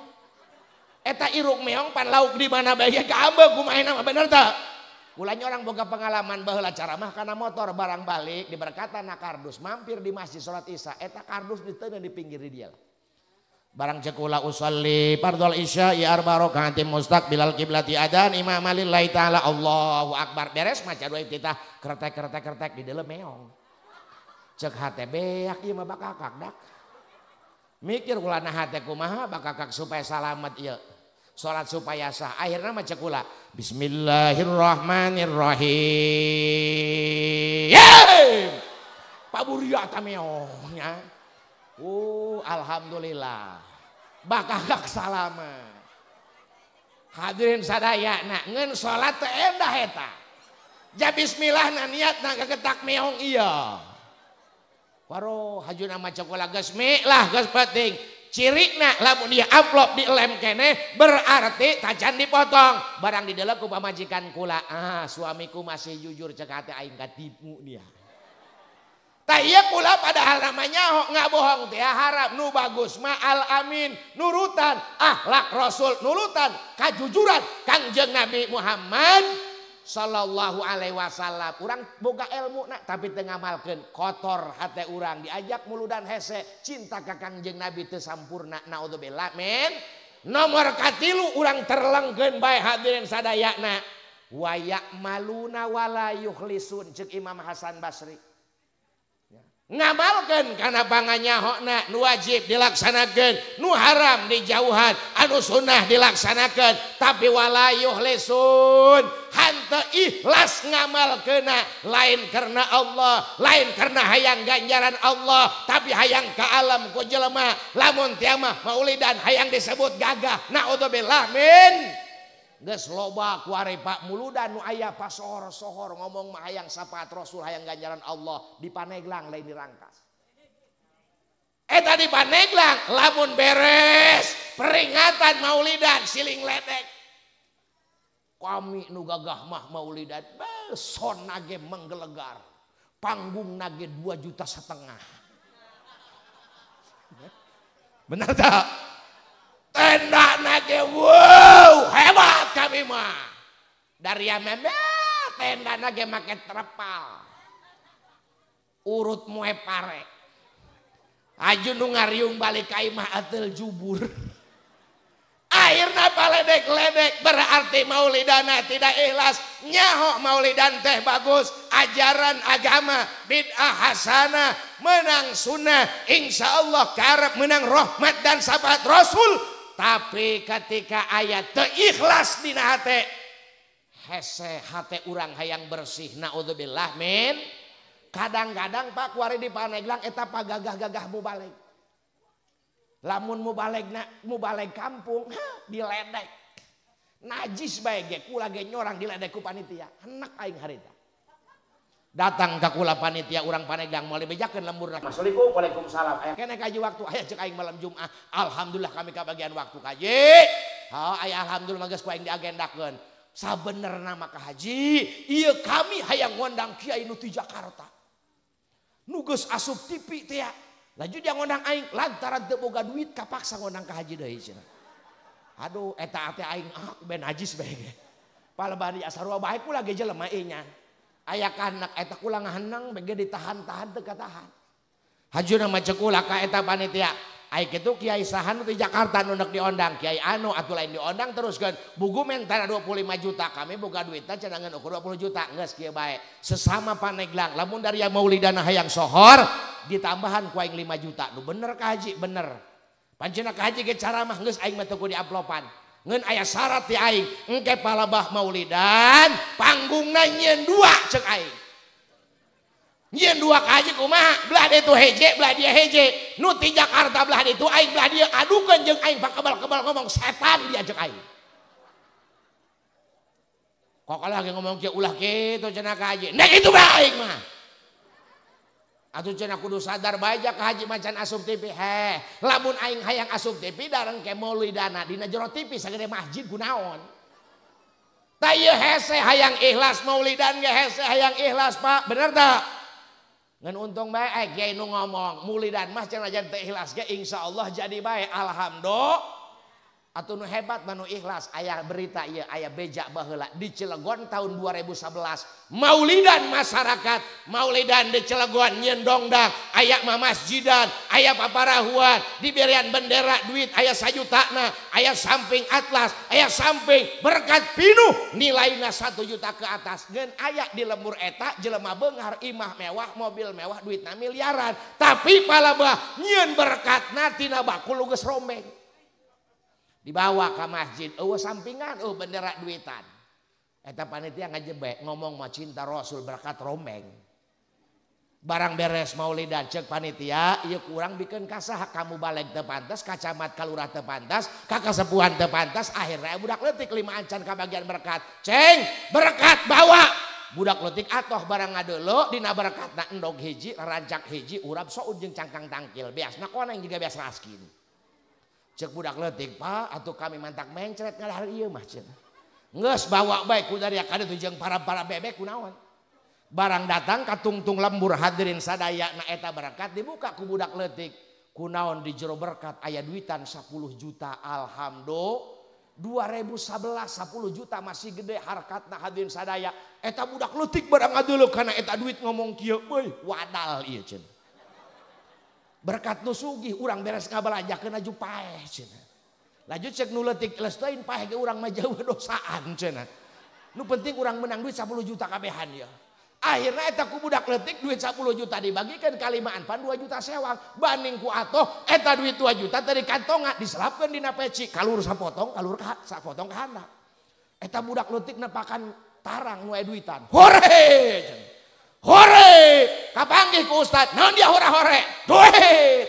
Eta irung meong pan lauk di mana bae ka ambe kumaha mah bener teu? Kulanya orang boga pengalaman baheula ceramah kana motor barang balik diberkatan na kardus mampir di masjid salat isya eta kardus diteundeun di pinggir di dia. Barang cekula usolli fardhol isya ya arba rakaatin mustaqbilal qiblati adan imam lillahi taala Allahu akbar beres maca dua iftitah kretek kretek kretek di dalam meong. Cek hate beak ieu mah bakakak dak. Mikir kula na hate kumaha bakakak supaya salamet ieu. Salat supaya sah akhirna mah cek kula bismillahirrahmanirrahim. Paburia ta meong nya. Alhamdulillah. Bakakak salamet. Hadirin sadaya na ngeun salat teu endah eta. Ja bismillah na niatna kagetak meong ieu. Waro hajuna mah cek kula geus mi lah geus penting. Cirina lamun dia amplop dilem keneh berarti tacan dipotong. Barang di dalam ku pamajikan kula, ah suamiku masih jujur cek hate aing katipu dia. Tah ieu kula padahal namanya nggak bohong teh harap nu bagus ma al amin nurutan akhlak rasul nurutan kajujuran Kangjeng Nabi Muhammad sallallahu alaihi wasallam. Urang boga ilmu nak tapi teu ngamalkeun kotor hate urang diajak muludan hese cinta ka Kangjeng Nabi teu sampurna naudzubillah min. Nomor katilu urang terlengkeun bae hadirin sadayana wa ya'maluna wala yukhlisun ceuk Imam Hasan Basri. Ngamalkeun kana panganyahona nu wajib dilaksanakeun nu haram dijauhan anu sunnah dilaksanakeun tapi wala yukhlisun henteu ikhlas ngamalkeunna lain karena Allah lain karena hayang ganjaran Allah tapi hayang ka alam ku jelema lamun tiamah maulidan hayang disebut gagah naudzubillah min. Geus loba ku ari Pak muludan nu aya pasohor-sohor ngomong mah hayang syafaat Rasul hayang ganjaran Allah di Paneglang lain di Rangkas. Eta di Paneglang lamun beres peringatan maulidan siling ledek. Kami nu gagah mah maulidan beson nage menggelegar. Panggung nage 2,5 juta. Benar tak? Tenda nage wow hebat kami mah. Dari meme tenda nage make terpal. Urut moe pare. Aju nu ngariung balik ka imah ateul jubur. Akhirna paledek-ledek berarti maulidana tidak ikhlas. Nyaho maulidan teh bagus, ajaran agama bid'ah hasanah, menang sunnah, insyaallah karep menang rahmat dan syafaat Rasul. Tapi ketika ayat teu ikhlas dina hate hese hate urang hayang bersih naudzubillah min. Kadang-kadang Pak kuari di Paneglang eta pagagah-gagah mubaleg. Lamun mubalegna mubaleg kampung diledek. Najis bae ge kula ge nyorang diledek ku panitia. Henek aing harita. Datang ka kula panitia urang Paneglang moal dibejakeun lemburna. Assalamualaikum waalaikumsalam. Aya keneh kaji waktu aya ceuk aing malam Jumat. Alhamdulillah kami kabagian waktu kaji. Ha aya alhamdulillah geus ku aing diagendakeun. Sabenerna mah ka haji, ieu kami hayang ngondang kiai nu ti Jakarta. Nu geus asup TV teh ya. Laju dia ngondang aing lantaran teu boga duit kapaksa ngondang ka haji deui cenah. Aduh eta teh aing ah ben najis bae ge. Palebah di asarua bae kula ge jelema ieu nya. Aya kanak eta kula ngahenang bege ditahan-tahan teu katahan. Hajuna mah ceuk kula ka eta panitia. Ai kitu kiai saha nu di Jakarta nu nek diondang, kiai anu atuh lain diondang teruskeun. Bugu mentana 25 juta, kami boga duitna cenah ngan ukur 20 juta, geus kieu bae. Sesama Pandeglang, lamun dari maulidana hayang sohor ditambahan ku aing 5 juta. Nu bener ka haji, bener. Pancena ka haji ge caramah geus aing mah teu kudu diamplopan. Ngan aya syarat ti aing, engke palebah maulidan panggungna nyieun dua ceuk aing. Nyieun dua ka haji kumaha? Belah ditu heje, belah dia heje. Nu ti Jakarta belah ditu aing belah dia adukeun jeung aing pakebal-kebal ngomong setan dia ceuk aing. Kok kalau lagi ngomong kieu ulah kitu cenah ka haji. Nek itu bae aing mah. Atuh cenah kudu sadar bae ja ka haji macan asup TV. Heh, lamun aing hayang asup TV dareng ke maulidana dina jero TV sagede masjid kunaon. Tah ieu hese hayang ikhlas maulidan ge hese hayang ikhlas Pak, bener teu? Ngan untung bae kiai nu ngomong maulidan mah cenah jan teu ikhlas ge insyaallah jadi bae alhamdulillah. Atuh nu hebat mah nu ikhlas. Aya berita ieu aya beja baheula di Cilegon tahun 2011 maulidan masyarakat maulidan di Cilegon nyieun dongdang aya masjidan aya paparahuan diberian bendera duit aya sajutana aya samping atlas aya samping berkat pinuh nilaina 1 juta ke atas ngeun aya di lembur eta jelema beunghar imah mewah mobil mewah duitna miliaran tapi palebah nyieun berkatna tina bakul geus rombeng dibawa ke masjid, eueuh sampingan, eueuh bendera duitan. Eta panitia ngajebek ngomong mah cinta Rasul berkat rombeng. Barang beres maulidan ceuk panitia, ieu kurang bikin kasaha kamu balik teu pantas, ka camat ka lurah teu pantas, ka kasepuhan teu pantas, akhirnya budak leutik 5 ancan ka bagian berkat. Ceng, berkat bawa. Budak leutik atoh barang ngadeuleu dina berkatna endog hiji, rancak hiji, urap soun jeung cangkang tangkil. Beasna koneng juga beas raskin. Cek budak leutik Pak atuh kami mantak mencret ngadahar ieu mah cenah. Geus bawa bae ku dari ka ditu jeung para-para bebek kunaon. Barang datang ka tungtung lembur hadirin sadaya na eta berkat dibuka ku budak leutik. Kunaon di jero berkat aya duitan 10 juta alhamdulillah. 2011 10 juta masih gede harkatna hadirin sadaya. Eta budak leutik barang ngadeuleu kana eta duit ngomong kieu euy wadal ieu cenah. Berkat nu sugih urang beres ngabalanjakeun aju paeh cenah. Lanjut cek nu leutik leus teuing paeh ge urang mah jauh dosaan cenah. Nu penting urang menang duit 10 juta kabehan ya. Akhirna eta ku budak leutik duit 10 juta dibagikeun ka limaan pan 2 juta sewang banding ku atoh eta duit 2 juta tadi kantongan diselapkeun dina peci kalur sapotong kalur ka sapotong ka handap. Eta budak leutik nepakan tarang nu aya duitan. Hore cenah. Hore, kapanggih ku ustad, naon dia hore-hore? Duit.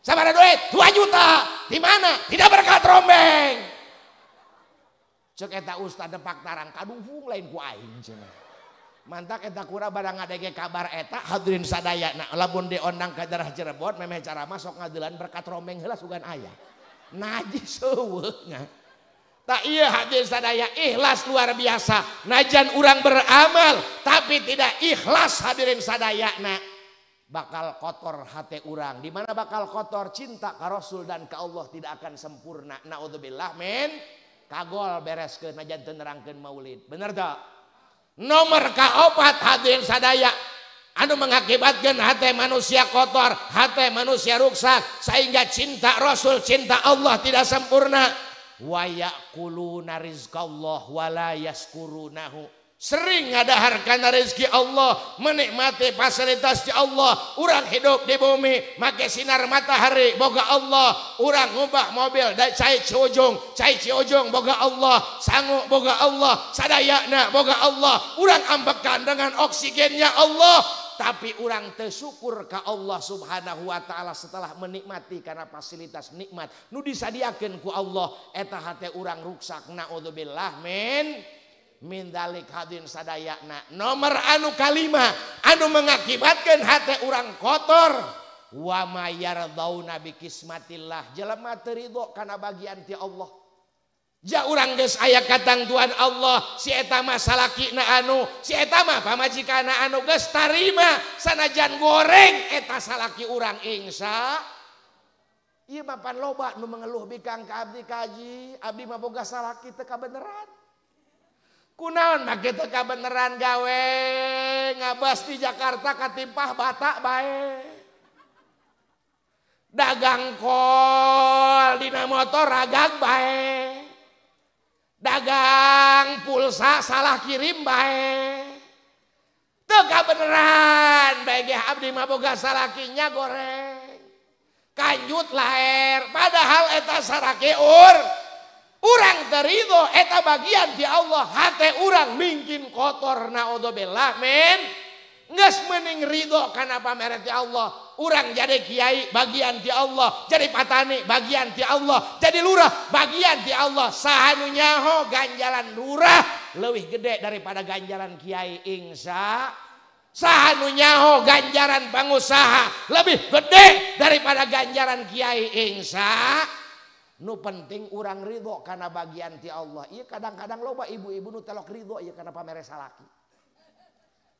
Sabaraha duit? 2 juta. Di mana? Tidak berkat rombeng. Cek eta ustad nepak tarang kaduhung lain ku aing cenah. Mantak eta kura barang ngadege kabar eta hadirin sadaya na lamun diondang ka daerah Cirebon memeh cara masuk ngadelan berkat rombeng heula sugan aya. Najis eueuh nya. Tak iya hadirin sadaya ikhlas luar biasa. Najan urang beramal tapi tidak ikhlas hadirin sadaya na bakal kotor hati urang. Di mana bakal kotor cinta ka Rasul dan ka Allah tidak akan sempurna. Naudzubillah min kagol bereskeun najan teu nerangkeun maulid. Bener teu? Nomor kaopat hadirin sadaya anu mengakibatkan hati manusia kotor, hati manusia rusak sehingga cinta Rasul, cinta Allah tidak sempurna. Wa ya'kuluna rizqallah wa la yaskurunahu. Sering ngadahar kana rezeki Allah, menikmati fasilitas di Allah. Urang hidup di bumi make sinar matahari boga Allah, urang ngubah mobil dari cai Ciujung boga Allah, sangu boga Allah, sadayana boga Allah, urang ambekan dengan oksigennya Allah. Tapi urang tersyukur ka Allah Subhanahu wa taala setelah menikmati karena fasilitas nikmat nu disadiakeun ku Allah eta hate urang ruksak. Naudzubillah min dalik hadin sadayana. Nomor anu kalima anu mengakibatkan hate urang kotor wa ma yardauna bi kismatillah, jelema teu ridho kana bagian ti Allah. Ja urang geus aya katangtuan Allah si eta mah salakina anu, si eta mah pamajikanna anu geus tarima sanajan goreng eta salaki urang insya. Ieu mah pan loba nu mengeluh bikang ka abdi kaji, abdi mah boga salaki teu kabeneran. Kunaon make teu kabeneran gawe ngabas di Jakarta katimpah batak bae. Dagang kol dina motor ragag bae. Dagang pulsa salah kirim bae. Teu kabeneran bae ge abdi mah boga salakinya goreng. Kanjut laher padahal eta sarake urang terido eta bagian di Allah hate urang mingkin kotor naudzubillah men geus mending ridho kana pamere ti Allah. Urang jadi kiai bagian ti Allah, jadi patani bagian ti Allah, jadi lurah bagian ti Allah. Saha nu nyaho ganjaran lurah leuwih gede daripada ganjaran kiai insya. Saha nu nyaho ganjaran pengusaha lebih gede daripada ganjaran kiai insya. Nu penting urang ridho kana bagian ti Allah. Ieu kadang-kadang loba ibu-ibu nu telok ridho ieu kana pamere salaki.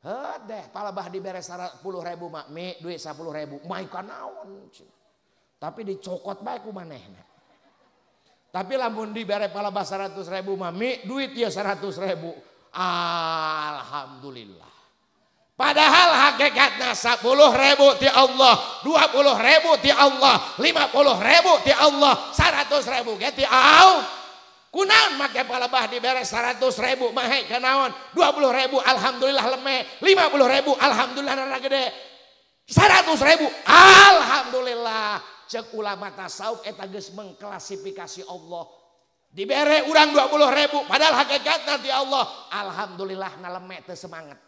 Heuh deh palebah dibere 10.000 mah mi duit 10.000 mah kanaon. Tapi dicokot bae ku manehna. Tapi lamun dibere palebah 100.000 mah mi duit ieu 100.000. Alhamdulillah. Padahal hakikatna 10.000 ti Allah, 20.000 ti Allah, 50.000 ti Allah, 100.000 ge ti Allah. Kunaon make palebah dibere 100.000 mah kanaon, 20.000 alhamdulillah leme, 50.000 alhamdulillah rada gede, 100.000 alhamdulillah. Ceuk ulama tasawuf eta geus mengklasifikasi Allah. Dibere urang 20.000 padahal hakikatna ti Allah, alhamdulillah na leme teu semangat.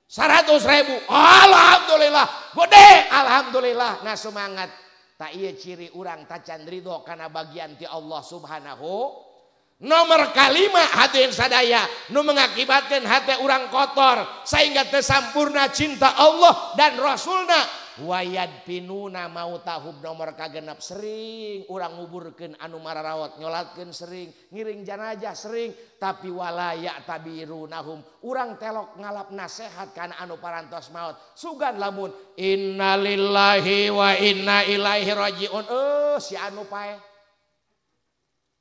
100.000 alhamdulillah gede alhamdulillah na semangat. Tak ieu ciri urang tacan ridho kana bagian ti Allah subhanahu. Nomor kalima hati sadaya nu mengakibatkan hati urang kotor sehingga tersampurna cinta Allah dan Rasulna. Wayad pinuna mau tahub nomor kagenap sering urang nguburkeun anu mararawat nyolatkeun sering ngiring janajah sering tapi walaya tabirunahum urang telok ngalap nasehat kana anu parantos maut sugan lamun innalillahi wa inna ilaihi rajiun. Si anu paeh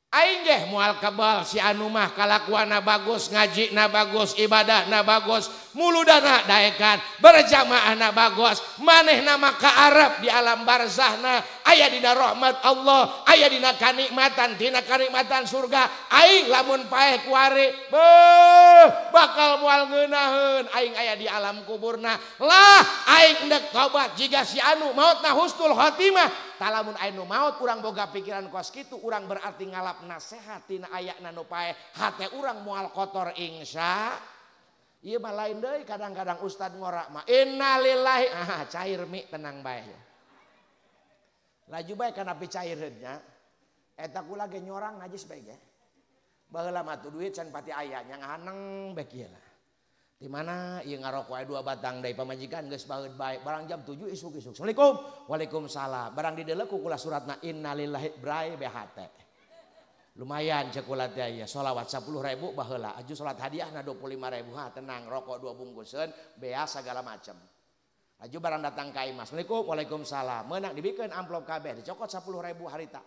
aing geh moal kebal si anu mah kalakuanna bagus, ngajina bagus, ibadahna bagus, muludana daekan, berjamaahna bagus, manehna mah ka Arab di alam barzahna aya dina rahmat Allah, aya dina kanikmatan, dina kanikmatan surga. Aing lamun paeh kuari beuh bakal moal ngeunaheun aing aya di alam kuburna. Lah aing endek tobat jiga si anu mautna husnul khotimah. Talamun aya nu maut urang boga pikiran kos kitu urang berarti ngalap nasehat tina ayana nu paeh hate urang moal kotor insya. Ieu mah lain deui kadang-kadang ustad ngorak mah innalillahi ah cair mi tenang bae. Laju bae kana picaireun nya. Eta kula ge nyorang najis bae ge. Baheula mah tuh duit can pati aya nya ngahaneng bae kieu lah. Di mana ieu ngarokok aya 2 batang deui pamajikan geus baeud bae barang jam 7 isuk-isuk. Assalamualaikum. Waalaikumsalam. Barang dideuleu ku kula suratna innalillahi brai BHT. Lumayan cek kula teh aya sholawat 10.000 baheula aju salat hadiahna 25.000. Ha tenang rokok 2 bungkuseun bea segala macam. Aju barang datang ka imah. Assalamualaikum. Waalaikumsalam. Meunang dibikeun amplop kabeh dicokot 10.000 harita.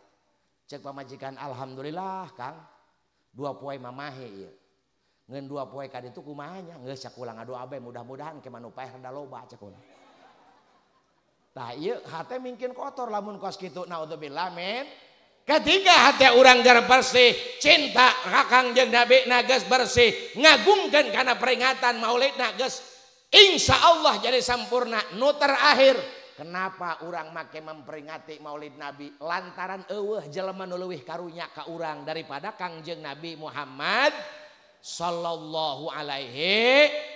Cek pamajikan alhamdulillah Kang. 2 poe mamahe ieu. Ngeun 2 poe ka ditu kumaha nya geus cek kula ngadoa bae mudah-mudahan ke manu paeh rada loba cek kula. Tah ieu hate mungkin kotor lamun kos kitu naudzubillah men. Ketika hate urang geus bersih, cinta ka Kangjeng Nabi na geus bersih, ngagungkeun kana peringatan maulidna geus insya Allah jadi sampurna. Nu terakhir, kenapa urang make memperingati maulid Nabi? Lantaran eueuh jelema nu leuwih karunya ka urang daripada Kangjeng Nabi Muhammad sallallahu alaihi.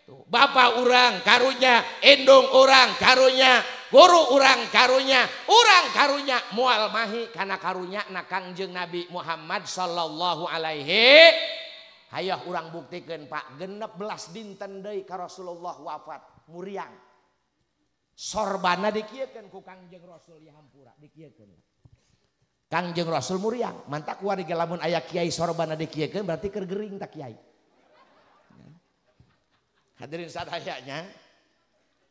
Bapak urang karunya, indung urang karunya, guru urang karunya, urang karunya moal mahi kana karunya na Kangjeng Nabi Muhammad sallallahu alaihi. Hayah urang buktikeun Pak, 16 dinten deui ka Rasulullah wafat muriang. Sorbana dikieukeun ku Kangjeng Rasul ya hampura dikieukeun. Kangjeng Rasul muriang, mantak warga lamun aya kiai sorbana dikieukeun berarti keur gering tak kiai. Hadirin sadayanya,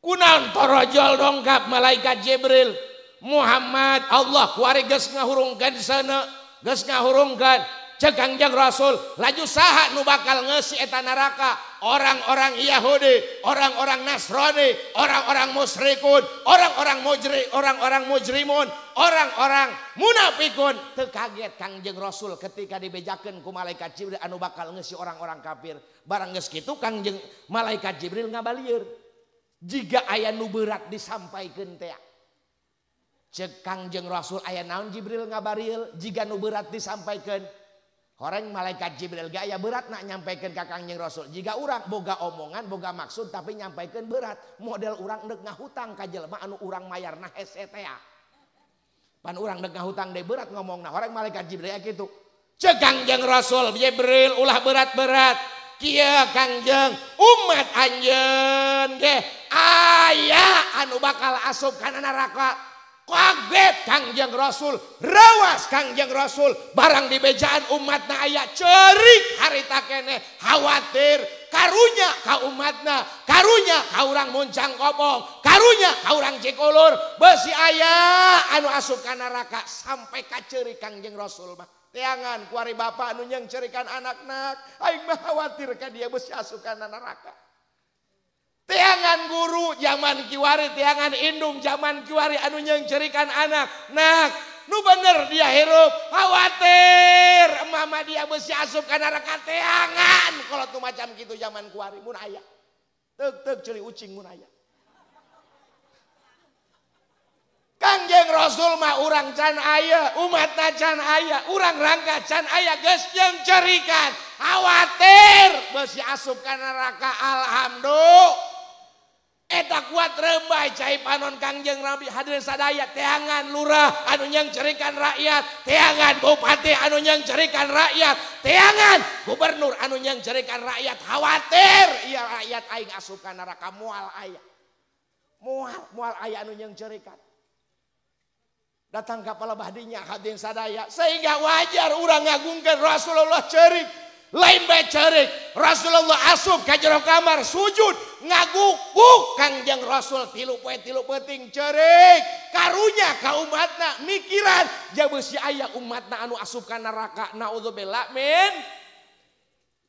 kunaon torojol dongkap malaikat Jibril, Muhammad Allah kuari geus ngahurungkeun seuneu, geus ngahurungkeun. Cek Kangjeng Rasul, laju saha nu bakal ngeusi eta neraka? Orang-orang Yahudi, orang-orang Nasrani, orang-orang musyrikun, orang-orang mujri, orang-orang mujrimun, orang-orang munafikun. Teu kaget Kangjeng Rasul ketika dibejakeun ku malaikat Jibril anu bakal ngeusi orang-orang kafir. Barang geus kitu Kangjeng malaikat Jibril ngabalieur. Jiga aya nu berat disampaikeun teh. Cek Kangjeng Rasul aya naon Jibril ngabarieur jiga nu berat disampaikeun. Horeng malaikat Jibril ge aya berat nak nyampaikeun ka Kangjeng Rasul. Jika urang boga omongan, boga maksud tapi nyampaikeun berat. Model urang deuk ngahutang ka jelema anu urang mayarna hese teh. Pan urang deuk ngahutang deui berat ngomongna. Horeng malaikat Jibril kitu. Cek Kangjeng Rasul, Jibril ulah berat-berat. Kieu Kangjeng umat anjeun ge aya anu bakal asup kana neraka. Kaget Kangjeng Rasul, rawas Kangjeng Rasul, barang dibejaan umatna aya cerik harita keneh, khawatir karunya ka umatna, karunya ka urang Muncang Kopong, karunya ka urang Cikulur, besi aya anu asup ka neraka sampai kaceurik Kangjeng Rasul mah. Teangan kuari bapak anu nyang cerikan anakna, aing mah khawatir ka dia besi asup ka neraka. Teangan guru zaman kiwari, teangan indung zaman kiwari anu nyengcerikan anak. Nak, nu bener dia hirup, khawatir mama dia besi asup ka neraka teangan. Kalau tuh macam gitu zaman kiwari mun aya. Teuk-teuk ceuli ucing mun aya. Kangjeng Rasul mah urang can aya, umatna can aya, urang rangka can aya geus nyengcerikan. Khawatir besi asup ka neraka alhamdulillah. Eta kuat rembay cai panon Kangjeng Nabi hadirin sadaya teangan lurah anu nyengcerikan rakyat, teangan bupati anu nyengcerikan rakyat, teangan gubernur anu nyengcerikan rakyat, khawatir iya rakyat aing asup ka neraka moal aya. Moal aya anu nyengcerikan. Datang ka palebah dinya hadirin sadaya sehingga wajar urang ngagungkeun Rasulullah ceurik. Lain bae ceurik, Rasulullah asup ka jero kamar sujud ngagukuk Kangjeng Rasul tilu poe tilu peuting ceurik karunya ka umatna mikiran jabeusi aya umatna anu asup ka neraka naudzubillah min.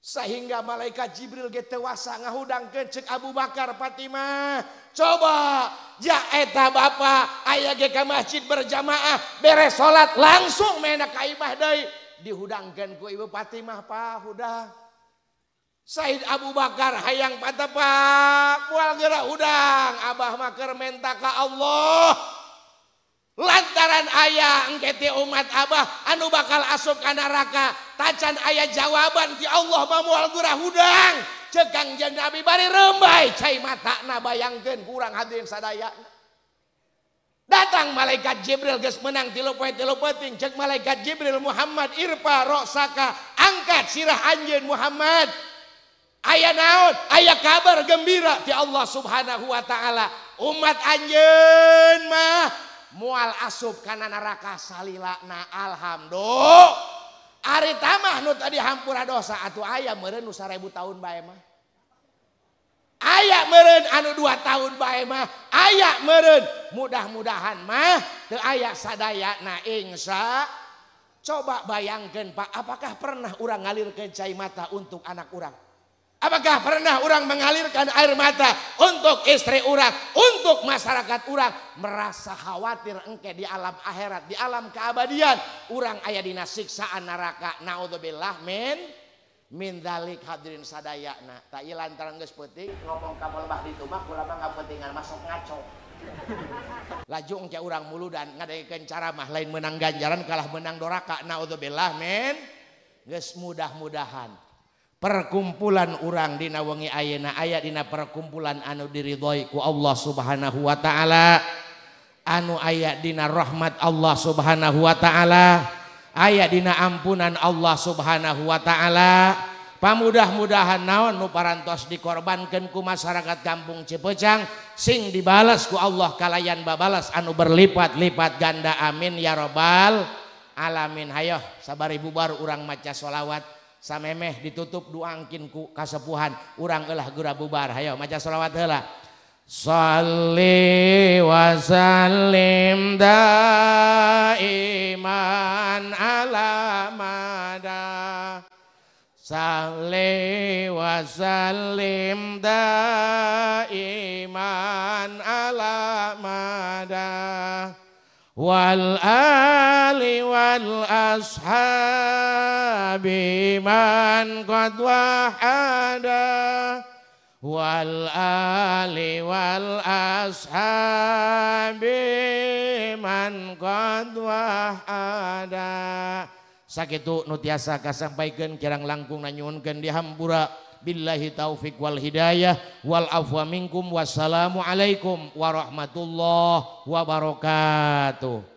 Sehingga malaikat Jibril ge teu wasa ngahudangkeun cek Abu Bakar Fatimah, coba ja eta bapa aya ge ka masjid berjamaah beres salat langsung mena ka imah deui. Dihudangkeun ku Ibu Fatimah pa hudang. Said Abu Bakar hayang patepak moal geura hudang, abah mah keur menta ka Allah. Lantaran aya engke ti umat abah anu bakal asup ka neraka, tacan aya jawaban ti Allah mah moal geura hudang. Ceuk Kangjeng Nabi bari rembay cai matana bayangkeun kurang hadirin sadayana. Datang malaikat Jibril geus menang tilu poe tilu peuting, ceuk malaikat Jibril Muhammad irfa rosaka, angkat sirah anjeun Muhammad. Aya naon? Aya kabar gembira ti Allah Subhanahu wa taala. Umat anjeun mah moal asup kana neraka salilana alhamdulillah. Ari tamah nu tadi hampura dosa atuh aya meureun nu 1000 tahun bae mah. Aya meureun anu 2 tahun bae mah, aya meureun mudah-mudahan mah teu aya sadayana insya. Coba bayangkeun Pak, apakah pernah urang ngalirkeun cai mata untuk anak urang? Apakah pernah orang mengalirkan air mata untuk istri orang, untuk masyarakat orang, merasa khawatir engke di alam akhirat, di alam keabadian, orang aya dina siksaan neraka. Naudzubillah min dzalik hadirin sadayana. Tak ieu lantaran geus peuting ngomong ka palebah ditu mah kula mah ngapentingan masuk ngaco. Laju engke urang muludan ngadekeun ceramah lain menang ganjaran kalah menang doraka. Naudzubillah min. Geus mudah-mudahan perkumpulan urang dina wengi ayeuna aya dina perkumpulan anu diridhoi ku Allah Subhanahu wa taala, anu aya dina rahmat Allah Subhanahu wa taala, aya dina ampunan Allah Subhanahu wa taala. Pamudah-mudahan naon nu parantos dikorbankeun ku masyarakat kampung Cipeucang sing dibalas ku Allah kalayan babalas anu berlipat-lipat ganda, amin ya robbal alamin. Hayoh sabari bubar urang maca sholawat samemeh ditutup doangkin ku kasepuhan urang eulah geura bubar. Hayo maca sholawat heula. Shalli wa sallim daiman ala mada, salli wa sallim daiman ala mada, wal ali wal ashabi man qad wahada, wal ali wal ashabi man qad wahada. Sakitu nu tiasa kasampaikeun kirang langkung nanyuhunkeun dihampura. Billahi taufik wal hidayah wal afwa minkum. Wassalamualaikum warahmatullahi wabarakatuh.